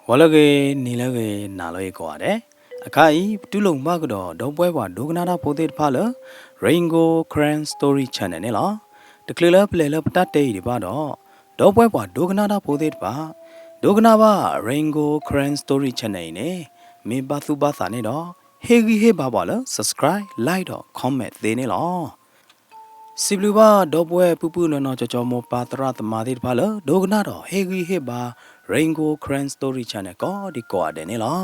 ဂီၤလၢအဂ့ၤ, နံၤလၢအဂ့ၤ, နၤလၢအဂ့ၤကိးဂၤဒဲး. အခါအံၤ ပတူၢ်လိာ်မုာ်ဘၣ်ကဒီး ဒီပုၢ်ဝဲၢ်ပှၤဒိကနၣ်တၢ်ဖိသ့ၣ်တဖၣ်လၢ Rain Gold Karen Story Channel န့ၣ်လီၤ. တချုးလၢပလဲၤလၢပတၢ်တဲအံၤဒံးဘၣ်ဒီး, ဒီပုၢ်ဝဲၢ်ပှၤဒိကနၣ်တၢ်ဖိသ့ၣ်တဖၣ်, ဒိကနၣ်ဘၣ် Rain Gold Karen Story Channel အံၤန့ၣ် မ့ၢ်ဘၣ်သူၣ်ဘၣ်သးန့ၣ်ဒီး, ဟ့ၣ်ဂံၢ်ဟ့ၣ်ဘါပှၤလၢ subscribe, like ဒီး comment သ့န့ၣ်လီၤ. စံးဘျုးဘၣ်ဒီပုၢ်ဝဲၢ်ပုၢ်ပုၢ်နီၢ်နီၢ် ကၠီကၠီမိၢ်ပၢ်သရၣ်သမါသ့ၣ်တဖၣ်လၢ ဒိကနၣ်ဒီးဟ့ၣ်ဂံၢ်ဟ့ၣ်ဘါ Rain Gold Karen Story Channel ကိးဒံကိးဂၤဒဲးန့ၣ်လီၤ.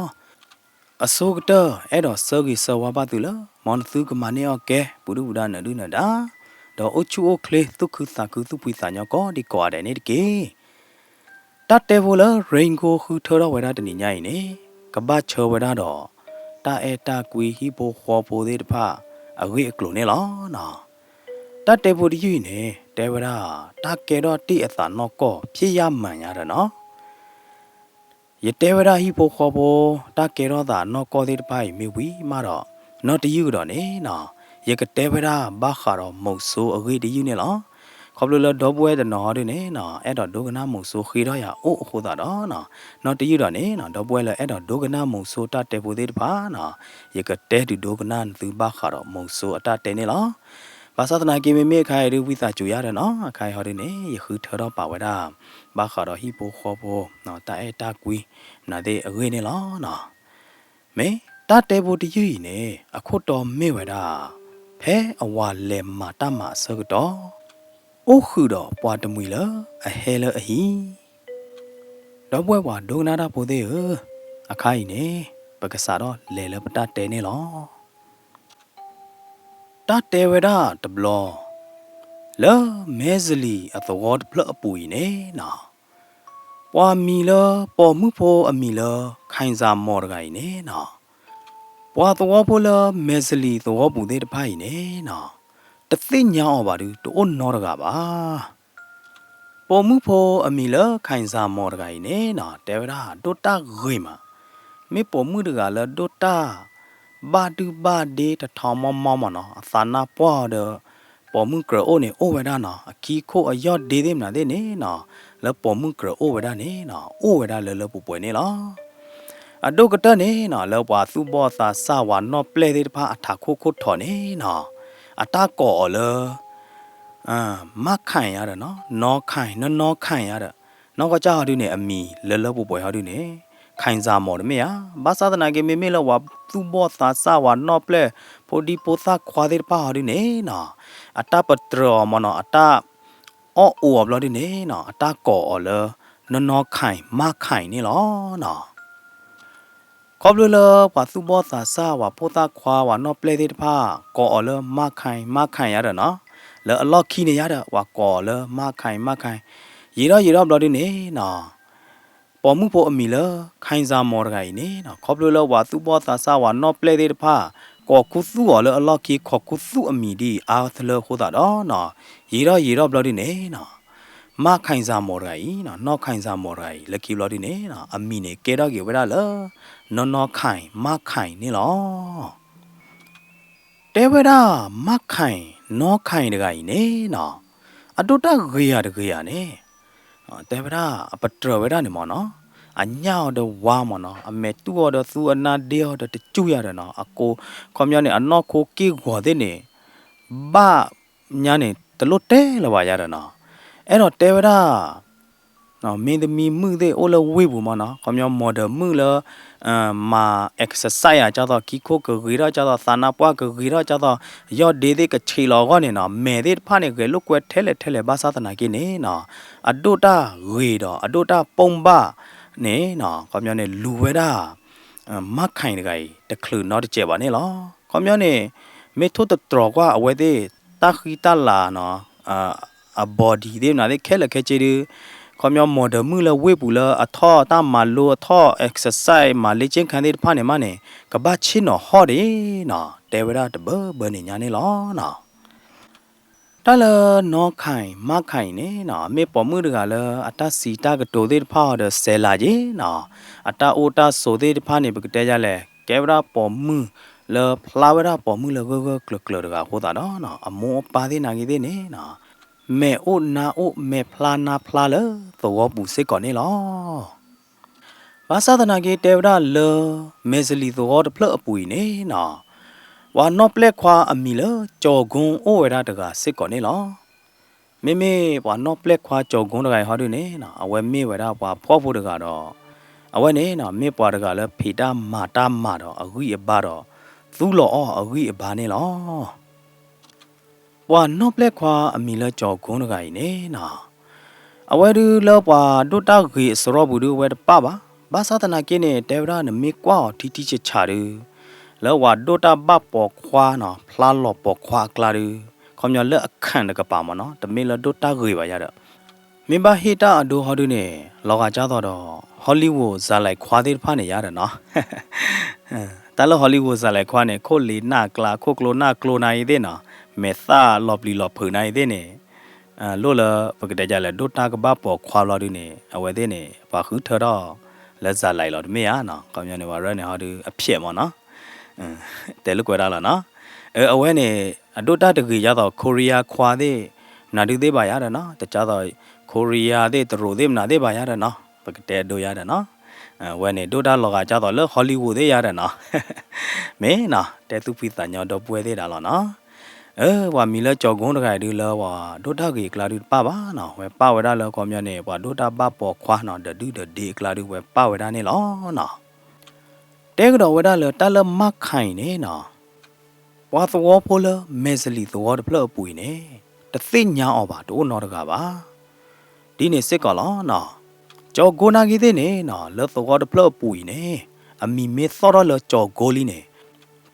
အဆိကတၢၢ် အဲၣ်ဒိးဆၢဂ့ၤဆၢဝါဘၣ်သုလၢ မ်နသုကမၤန့ၢ်အီၣ်ကဲ ပူၤဒုၣ်ပူၤဒါနၢၤဒုၣ်နၢၤဒါ, ဒီးအိၣ်ဆူၣ်အိၣ်ချ့သူၣ်ခုသးခုသူၣ်ဖှံသးညီကိးဒံကိးဂၤဒဲးန့ၣ်တက့ၢ်. တၢ်တဲဖိလၢ Rain Gold ဃုထၢထီၣ်ဝဲဒၣ်တနံၤညါအံၤန့ၣ်, ကဘၣ်ဆၢဝဲဒၣ်ဒီး တၢ်အဲၣ်တၢ်ကွံဟံၣ်ဖိဃီဖိသ့ၣ်တဖၣ် အဂ့ၢ်အကျိၤန့ၣ်လီၤ. တၢ်တဲဖိတယုၢ်အံၤန့ၣ် တဲဝဲဒၣ် တၢ်ကဲထီၣ်တ့ၢ်အသးနီၢ်ကီၢ် ဖျ့ယါမၤညါဒီးနီၤ ယတဲဝဲဒၣ်ဟံၣ်ဖိဃီဖိ တၢ်ကဲထီၣ်သးနီၢ်ကီၢ်သ့ၣ်တဖၣ်အံၤမ့ၢ်ဝံၤမးဒီး, နီၢ်တယုၢ်ကဒီးန့ၣ်နီၤ, ယကတဲဝဲဒၣ်ဘၣ်ဃးဒီးမုဆိုးအဂ့ၢ်တယုၢ်န့ၣ်လီၤ. ခီဖျိလၢဒီပုၢ်ဝဲၢ်တနီၤဟီဒုန့ၣ်နီၤ, အဲၣ်ဒိးဒိကနၣ်မုဆိုးဃ့ထီၣ်ယၤအိၣ်အဃိသတးဒီးနီၤ, နီၢ်တယုၢ်ဒီးန့ၣ်နီၤ, ဒီပုၢ်ဝဲၢ်လၢအဲၣ်ဒိးဒိကနၣ်မုဆိုးတၢ်တဲဖိသ့ၣ်တဖၣ်နီၤ, ယကတဲဒုးဒိကနၣ်နသုဘၣ်ဃးဒီးမုဆိုးအတၢ်တဲန့ၣ်လီၤ. ဘၣ်ဆၣ်သနာ်က့ မ့မ့ၢ်အခါအံၤဒုး ဝံသးစူၤယါဒီးနီၤ, အခါအံၤဟီဒုန့ၣ် ယဃုထၢထီၣ်ပာ်ဝဲဒၣ် ဘၣ်ဃးဒီးဟံၣ်ဖိဃီဖိ တၢ်အဲၣ်တၢ်ကွံ မနုၤသ့ၣ်အဂ့ၢ်န့ၣ်လီၤ. မ့ၢ်တၢ်တဲဖိတယုၢ်အံၤန့ၣ် အခိၣ်တီမ့ၢ်ဝဲဒၣ် ဖဲအဝၤလဲၤမၤတၢ်မၤအဆၢကတီၢ် အိၣ်ဃုာ်ဒီးပှၤတမှံၤလၢအဟဲလၢအဟံၣ်. ဒီပုၢ်ဝဲၢ်ပှၤဒိကနၣ်တၢ်ဖိသ့ၣ်ဧၢ, အခါအံၤန့ၣ် ပကစးထီၣ်လဲၤလၢပတၢ်တဲန့ၣ်လီၤ. တၢ်တဲဝဲဒၣ်တဘျီ လၢမဲၢ်စလံၤအသဝီတဖျၢၣ်အပူၤအံၤန့ၣ်နီၤ, ပှၤမံၤလၢ ပိာ်မုၣ်ဖိအမံၤလၢ ခိုင်ဇာမော် တဂၤအံၤန့ၣ်နီၤ, ပှၤသဝီဖိလၢမဲၢ်စလံၤသဝီပူၤသ့ၣ်တဖၣ်အံၤန့ၣ်နီၤ, တသ့ၣ်ညါအီၤဘၣ်ဒုး တအိၣ်နီတဂၤဘၣ်. ပိာ်မုၣ်ဖိအမံၤလၢ ခိုင်ဇာမော် တဂၤအံၤန့ၣ်နီၤ, တဲဝဲဒၣ်ဒိၣ်တၢ်ဂ့ၤမး, မ့ၢ်ပိာ်မုၣ်တဂၤလၢဒိၣ်တၢ် ဘၣ်ဒုၣ်ဘၣ်ဒ့တထီမီမီမးနီၤ, အသးနါပှၢ်အီၤဒီး ပိာ်မုၣ်ကြၢးအိၣ်န့ၣ် အိၣ်ဝဲဒၣ်နီၤ, အခံခိၣ်အယီၢ်ဒ့သ့ၣ်မနုၤသ့ၣ်န့ၣ်နီၤ, လၢပိာ်မုၣ်ကြၢးအိၣ်ဝဲဒၣ်န့ၣ်နီၤ, အိၣ်ဝဲဒၣ်လၢလၢပှဲၤပှဲၤန့ၣ်လီၤ. အဒိၣ်ကတၢၢ်န့ၣ်နီၤ, လၢပှၤသူၣ်ဘီၣ်သးစၢ်ဝၤနီၢ်ပျဲၢ်သ့ၣ်တဖၣ်အထးခိၣ်ခိၣ်ထိးန့ၣ်နီၤ, အတၢ်ကိးအီၤလၢ မၣ်ခိုင်ယါဒီးနီၤ, နီၢ်ခိုင်, နီၢ်နီၢ်ခိုင်ယါဒီး, နီၢ်ကီၢ်ကၠၢ်ဟီဒုန့ၣ် အမံၤလၢလၢပှဲၤပှဲၤဟီဒုန့ၣ် ခိုင်ဇာမော် တမ့ၢ်ဧါ. ဘၣ်ဆၣ်သနာ်က့ မ့မ့ၢ်လၢပှၤသူၣ်ဘီၣ်သးစၢ်ဝၤနီၢ်ပျဲၢ် ဖိဒံဖိသၣ်ခွါသ့ၣ်တဖၣ်ဟီဒုန့ၣ်နီၤ, အတၢ်ပတြၢၤအီၤမ့ၢ်နီၤ, အတၢ်အီၣ်အိၣ်အီၤဘျီဒုန့ၣ်နီၤ, အတၢ်ကိးအီၤလၢ နီၢ်နီၢ်ခိုင်, မၣ်ခိုင်န့ၣ်လီၤနီၤ. ခီဖျိလၢပှၤသူၣ်ဘီၣ်သးစၢ် ပှၤဖိသၣ်ခွါ ပှၤနီၢ်ပျဲၢ်သ့ၣ်တဖၣ် ကိးအီၤလၢ မၣ်ခိုင်, မၣ်ခိုင်ယါဒီးနီၤ, လၢအလီၢ်ခံန့ၣ်ယါဒီး ပှၤကိးအီၤလၢ မၣ်ခိုင်, မၣ်ခိုင်, ယံာ်ထီၣ်ယံာ်ထီၣ်ဘျီဒုန့ၣ်နီၤ, ပိာ်မုၣ်ဖိအမံၤလၢ ခိုင်ဇာမော် တဂၤအံၤန့ၣ်နီၤ, ခီဖျိလၢပှၤသူၣ်ဘီၣ်သးစၢ် ပှၤနီၢ်ပျဲၢ်သ့ၣ်တဖၣ် ကိးခူသူၣ်အီၤလၢအလီၢ်ခံ ခိးခူသူၣ်အမံၤဒ်အံၤအါတလၢအဃိသတးဒီးနီၤ, ယံာ်ထီၣ်ယံာ်ထီၣ်ဘျီဒုန့ၣ်နီၤ, မၣ်ခိုင်ဇာမော် တဂၤအံၤနီၤ, နီၢ်ခိုင်ဇာမော် တဂၤအံၤ လၢခံဘျီဒုန့ၣ်နီၤ, အမံၤန့ၣ်ကဲထီၣ်က့ၤဝဲဒၣ်လၢ နီၢ်နီၢ်ခိုင်, မၣ်ခိုင်န့ၣ်လီၤ. တဲဝဲဒၣ် မၣ်ခိုင်, နီၢ်ခိုင်တဂၤအံၤန့ၣ်နီၤ, အဒိၣ်တၢ်ဂ့ၤယၤတဂ့ၤယၤန့ၣ်, တဲဝဲဒၣ် အပတြၢၤဝဲဒၣ်န့ၣ်မ့ၢ်နီၤ, အညၣ်အီၤဒီးဝါမ့ၢ်နီၤ, အမဲာ်တူၢ်အီၤဒီးသူ အနါဒ့အီၤဒီးတစူၢ်ယၤဒီးနီၤ, အကိး ခီပညီန့ၣ် အနီၢ်ခိက့ၢ်ဂီၤသ့ၣ်န့ၣ် ဘၣ်ညါန့ၣ် တလိၣ်တဲလၢၤဘၣ်ယၤဒီးနီၤ, အဲၣ်ဒိးတဲဝဲဒၣ် မင်းသမီးမုၣ်သ့ၣ်အိၣ်လၢဝ့ၢ်ပူၤမ့ၢ်နီၤ, ခီပညီ model မုၣ်လၢ မၤ exercise ယၤ ကၢ်သိး ခံခိၣ်ကဂ့ၤထီၣ် ကၢ်သိး သးနါပှၢ်ကဂ့ၤထီၣ် ကၢ်သိး ယီၢ်ဒ့သ့ၣ်ကဆံးလီၤအဂီၢ်န့ၣ်နီၤ, မဲာ်သ့ၣ်တဖၣ်န့ၣ် ဂဲၤလိာ်ကွဲထဲလဲၣ်ထဲလဲၣ် ဘၣ်ဆၣ်သနာ်က့န့ၣ်နီၤ, အဒိၣ်တၢ်ဂ့ၤဒီး အဒိၣ်တၢ်ပိၢ်ဘၣ်န့ၣ်နီၤ, ခီပညီန့ၣ် လူၤဝဲဒၣ် မၣ်ခိုင်တဂၤအံၤ တချုးနီတစဲးဘၣ်န့ၣ်လီၤ. ခီပညီန့ၣ် မ့ၢ်ထိၣ်သတြီၤကွၢ်အဝဲသ့ၣ် တၢ်ဃံတၢ်လၤနီၤ, အ body သ့ၣ်မနုၤသ့ၣ်ခဲလၢာ်ခဲဆ့ဒုး, ခီပညီ model မုၣ်လၢဝ့ၢ်ပူၤလၢအထီၣ်တၢ်မၤလိ အထီၣ် exercise မၤလ့ကၠ့ၣ်ခါသ့ၣ်တဖၣ်န့ၣ်မးန့ၣ် ကဘၣ်ဆ့ၣ်နီၤဟီၣ်ဒံးနီၤ, တဲဝဲဒၣ်တဘၢဘၢန့ၣ်ညါန့ၣ်လီၤနီၤ. တၢ်လၢနီၢ်ခိုင် မၣ်ခိုင်အံၤန့ၣ်နီၤ, မ့ၢ်ပိာ်မုၣ်တဂၤလၢအတၢ်စံးတၢ်ကတိၤသ့ၣ်တဖၣ်အီၤဒီးစဲးလၤက့ၤနီၤ, အတၢ်အိၣ်တၢ်ဆိးသ့ၣ်တဖၣ်န့ၣ် ပကတဲယါလဲၣ်, ကဲဝဲဒၣ်ပိာ်မုၣ်လၢဖျါဝဲဒၣ်ပိာ်မုၣ်လၢဂၢၢ်ဂၢၢ်ကျၢၤကျၢၤတဂၤအဃိသတးဒီးနီၤ, အမိၢ်အပၢ်သ့ၣ်နာ်က့သ့ၣ်န့ၣ်နီၤ, မဲာ်အိၣ်နါအိၣ် မဲာ်ဖျါနါဖျါလၢသဝီပူၤစ့ၢ်ကီးန့ၣ်လီၤ. ဘၣ်ဆၣ်သနာ်က့တဲဝဲဒၣ်လၢ မဲာ်စလံၤသဝီတဖျၢၣ်အပူၤအံၤန့ၣ်နီၤ, ပှၤနီၣ်ပျဲၢ်ခွါအမံၤလၢကၠီၤကိအိၣ်ဝဲဒၣ်တဂၤစ့ၢ်ကီးန့ၣ်လီၤ. မ့မ့ၢ်ပှၤနီၣ်ပျဲၢ်ခွါကၠီၤကိတဂၤအံၤဟီဒုန့ၣ်နီၤ, အဝဲမ့ၢ်ဝဲဒၣ်ပှၤဖှီၣ်ဖိတဂၤဒီး အဝဲန့ၣ်နီၤ မ့ၢ်ပှၤတဂၤလၢဖံးတၢ်မၤတၢ်မၤဒီးအဂံၢ်အဘါဒီး သူလီၤအီၣ်အဂံၢ်အဘါန့ၣ်လီၤ. ပှၤနီၣ်ပျဲၢ်ခွါအမံၤလၢကၠီၤကိတဂၤအံၤန့ၣ်နီၤ, အဝဲဒုလၢပှၤဒိၣ်တၢ်ဂ့ၤအစရီပူၤဒုအဝဲတပၣ်ဘၣ်. ဘၣ်ဆၣ်သနာ်က့န့ၣ် တဲဝဲဒၣ်နမ့ၢ်ကွၢ်အီၤထံထံဆးဆးဒု လၢပှၤဒိၣ်တၢ်ဘၣ်ပိာ်ခွါနီၤ ဖျါလီၤပိာ်ခွါအကျါဒု ခီပညီလၢအခၢၣ်တကပၤမ့ၢ်နီၤ တမ့ၢ်လၢဒိၣ်တၢ်ဂ့ၤဘၣ်ယါဒီး မ့ၢ်ဘၣ်ဟ့ၣ်တၢ်အဒိဟီဒုန့ၣ် လီၤဂာ်ကၢ်သိးဒီး Hollywood ဇာတ်လိုက်ခွါသ့ၣ်တဖၣ်န့ၣ်ယါဒီးနီၤ တၢ်လၢ Hollywood ဇာတ်လိုက်ခွါန့ၣ် ခိၣ်လ့ၤနၢ်ကျါ ခိၣ်ကျိနၢ်ကျိနၤအံၤသ့ၣ်နီၤ မဲာ်သၣ်လီၤပျံၤလီၤဖုးနၤအံၤသ့ၣ်န့ၣ် လိၣ်လၢပကတဲဒ်လဲၣ် ဒိၣ်တၢ်ကဘၣ်ပိာ်ခွါဘျီဒုန့ၣ် အဝဲသ့ၣ်န့ၣ် ပှၤဃုထၢထီၣ် လၢ ဇာတ်လိုက် လီၤတမ့ၢ်ဧါနီၤ ခီပညီန့ၣ် ပှၤရၢန့ၣ်ဟီဒု အဖျဲးမ့ၢ်နီၤ တဲလိာ်ကွဲးဒၣ်လီၤနီၤ အဝဲန့ၣ် အဒိၣ်တၢ်တဂ့ၤယါသိး Korea ခွါသ့ၣ် မနုၤဒုသ့ၣ်ဘၣ်ယါဒီးနီၤ တကၢ်သိး Korea သ့ၣ် တရူးသ့ၣ်မနုၤသ့ၣ်ဘၣ်ယါဒီးနီၤ ပကတဲအဒိယါဒီးနီၤ အဝဲန့ၣ် ဒိၣ်တၢ်လီၤဂာ်ကၢ်သိးလၢ Hollywood သ့ၣ်ယါဒီးနီၤ မ့ၢ်နီၤ တဲသူၣ်ဖှံသးညီဒီပုၢ်ဝဲၢ်သ့ၣ်ဒၣ်လီၤနီၤ အၢ ပှၤမံၤလၢကၠီၤကိတဂၤအံၤဒုလၢပှၤဒိၣ်တၢ်ဂ့ၤအကျါဒုတပၣ်ဘၣ်နီၤ ဝဲပၣ်ဝဲဒၣ်လၢခီပညီန့ၣ် ပှၤဒိၣ်တၢ်ဘၣ်ပိာ်ခွါနီၤ ဒီးဒုၣ်ဒီးဒ့အကျါဒု ဝဲပၣ်ဝဲဒၣ်န့ၣ်လီၤနီၤ တဲကဒီးဝဲဒၣ်လၢတၢ်လၢမၣ်ခၢၣ်အံၤန့ၣ်နီၤ ပှၤသဝီဖိလၢမဲာ်စလံၤသဝီတဖျၢၣ်အပူၤအံၤန့ၣ် တသ့ၣ်ညါအီၤဘၣ် တအိၣ်နီတဂၤဘၣ် ဒ်န့ၣ်စ့ၢ်ကီးလီၤနီၤ ကၠီၤကိနာ်က့သ့ၣ်န့ၣ်နီၤ လၢသဝီတဖျၢၣ်အပူၤအံၤန့ၣ် အမံၤမ့ၢ်သီၣ်ထီၣ်လၢကၠီၤကိလံန့ၣ်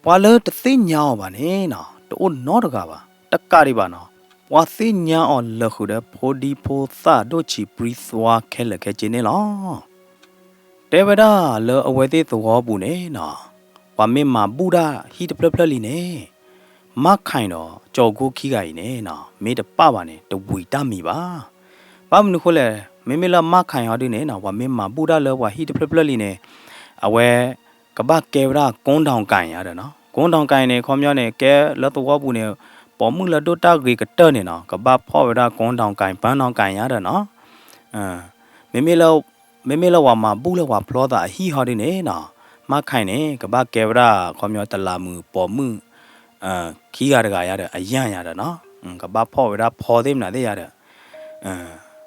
ပှၤလၢတသ့ၣ်ညါအီၤဘၣ်န့ၣ်နီၤ တအိၣ်နီတဂၤဘၣ် တကးဒံးဘၣ်နီၤ ပှၤသ့ၣ်ညါအီၤလၢာ်ဃုာ်ဒီးဖိဒံဖိသၣ်ဒိၣ်ဆံးပြံသွါခဲလၢာ်ခဲဆ့န့ၣ်လီၤ တဲဝဲဒၣ်လၢအဝဲသ့ၣ်သဝီပူၤန့ၣ်နီၤ ပှၤမ့ၢ်မၤဘူၣ်တၢ်ဟံၣ်တဖျၢၣ်ဖျၢၣ်လံန့ၣ် မၣ်ခၢၣ်ဒီးကၠီၤကိခံဂၤအံၤန့ၣ်နီၤ မ့ၢ်တပၣ်ဘၣ်န့ၣ် တဝံၤတၢ်မံၤဘၣ် ဘၣ်မနုၤဃိလဲၣ် မ့မ့ၢ်လၢမၣ်ခၢၣ်ဟီဒုန့ၣ်နီၤ ပှၤမ့ၢ်မၤဘူၣ်တၢ်လၢပှၤဟံၣ်တဖျၢၣ်ဖျၢၣ်လံန့ၣ် အဝဲ ကဘၣ်ကဲဝဲဒၣ် ကုန်းတောင်ကိုင် ယါဒီးနီၤ ကုန်းတောင်ကိုင် န့ၣ် ခီပညီန့ၣ် ကဲလၢသဝီပူၤန့ၣ် ပိာ်မုၣ်လၢဒိၣ်တၢ်ဂ့ၤကတၢၢ်န့ၣ်နီၤ ကဘၣ်ဖီၣ်ဝဲဒၣ် ကုန်းတောင်ကိုင် ပန်းတောင်ကိုင် ယါဒီးနီၤ မ့မ့ၢ်လၢ မ့မ့ၢ်လၢပှၤမၤဘူၣ်လၢပှၤဖျီသးအဟံၣ်ဟီဒုန့ၣ်နီၤ မၣ်ခၢၣ်န့ၣ် ကဘၣ်ကဲဝဲဒၣ် ခီပညီတလးမုာ်ပိာ်မုၣ် ခံဂၤတဂၤယါဒီး အယၢ်ယါဒီးနီၤ ကဘၣ်ဖီၣ်ဝဲဒၣ်ဖီသ့ၣ်မနုၤသ့ၣ်ယါဒီး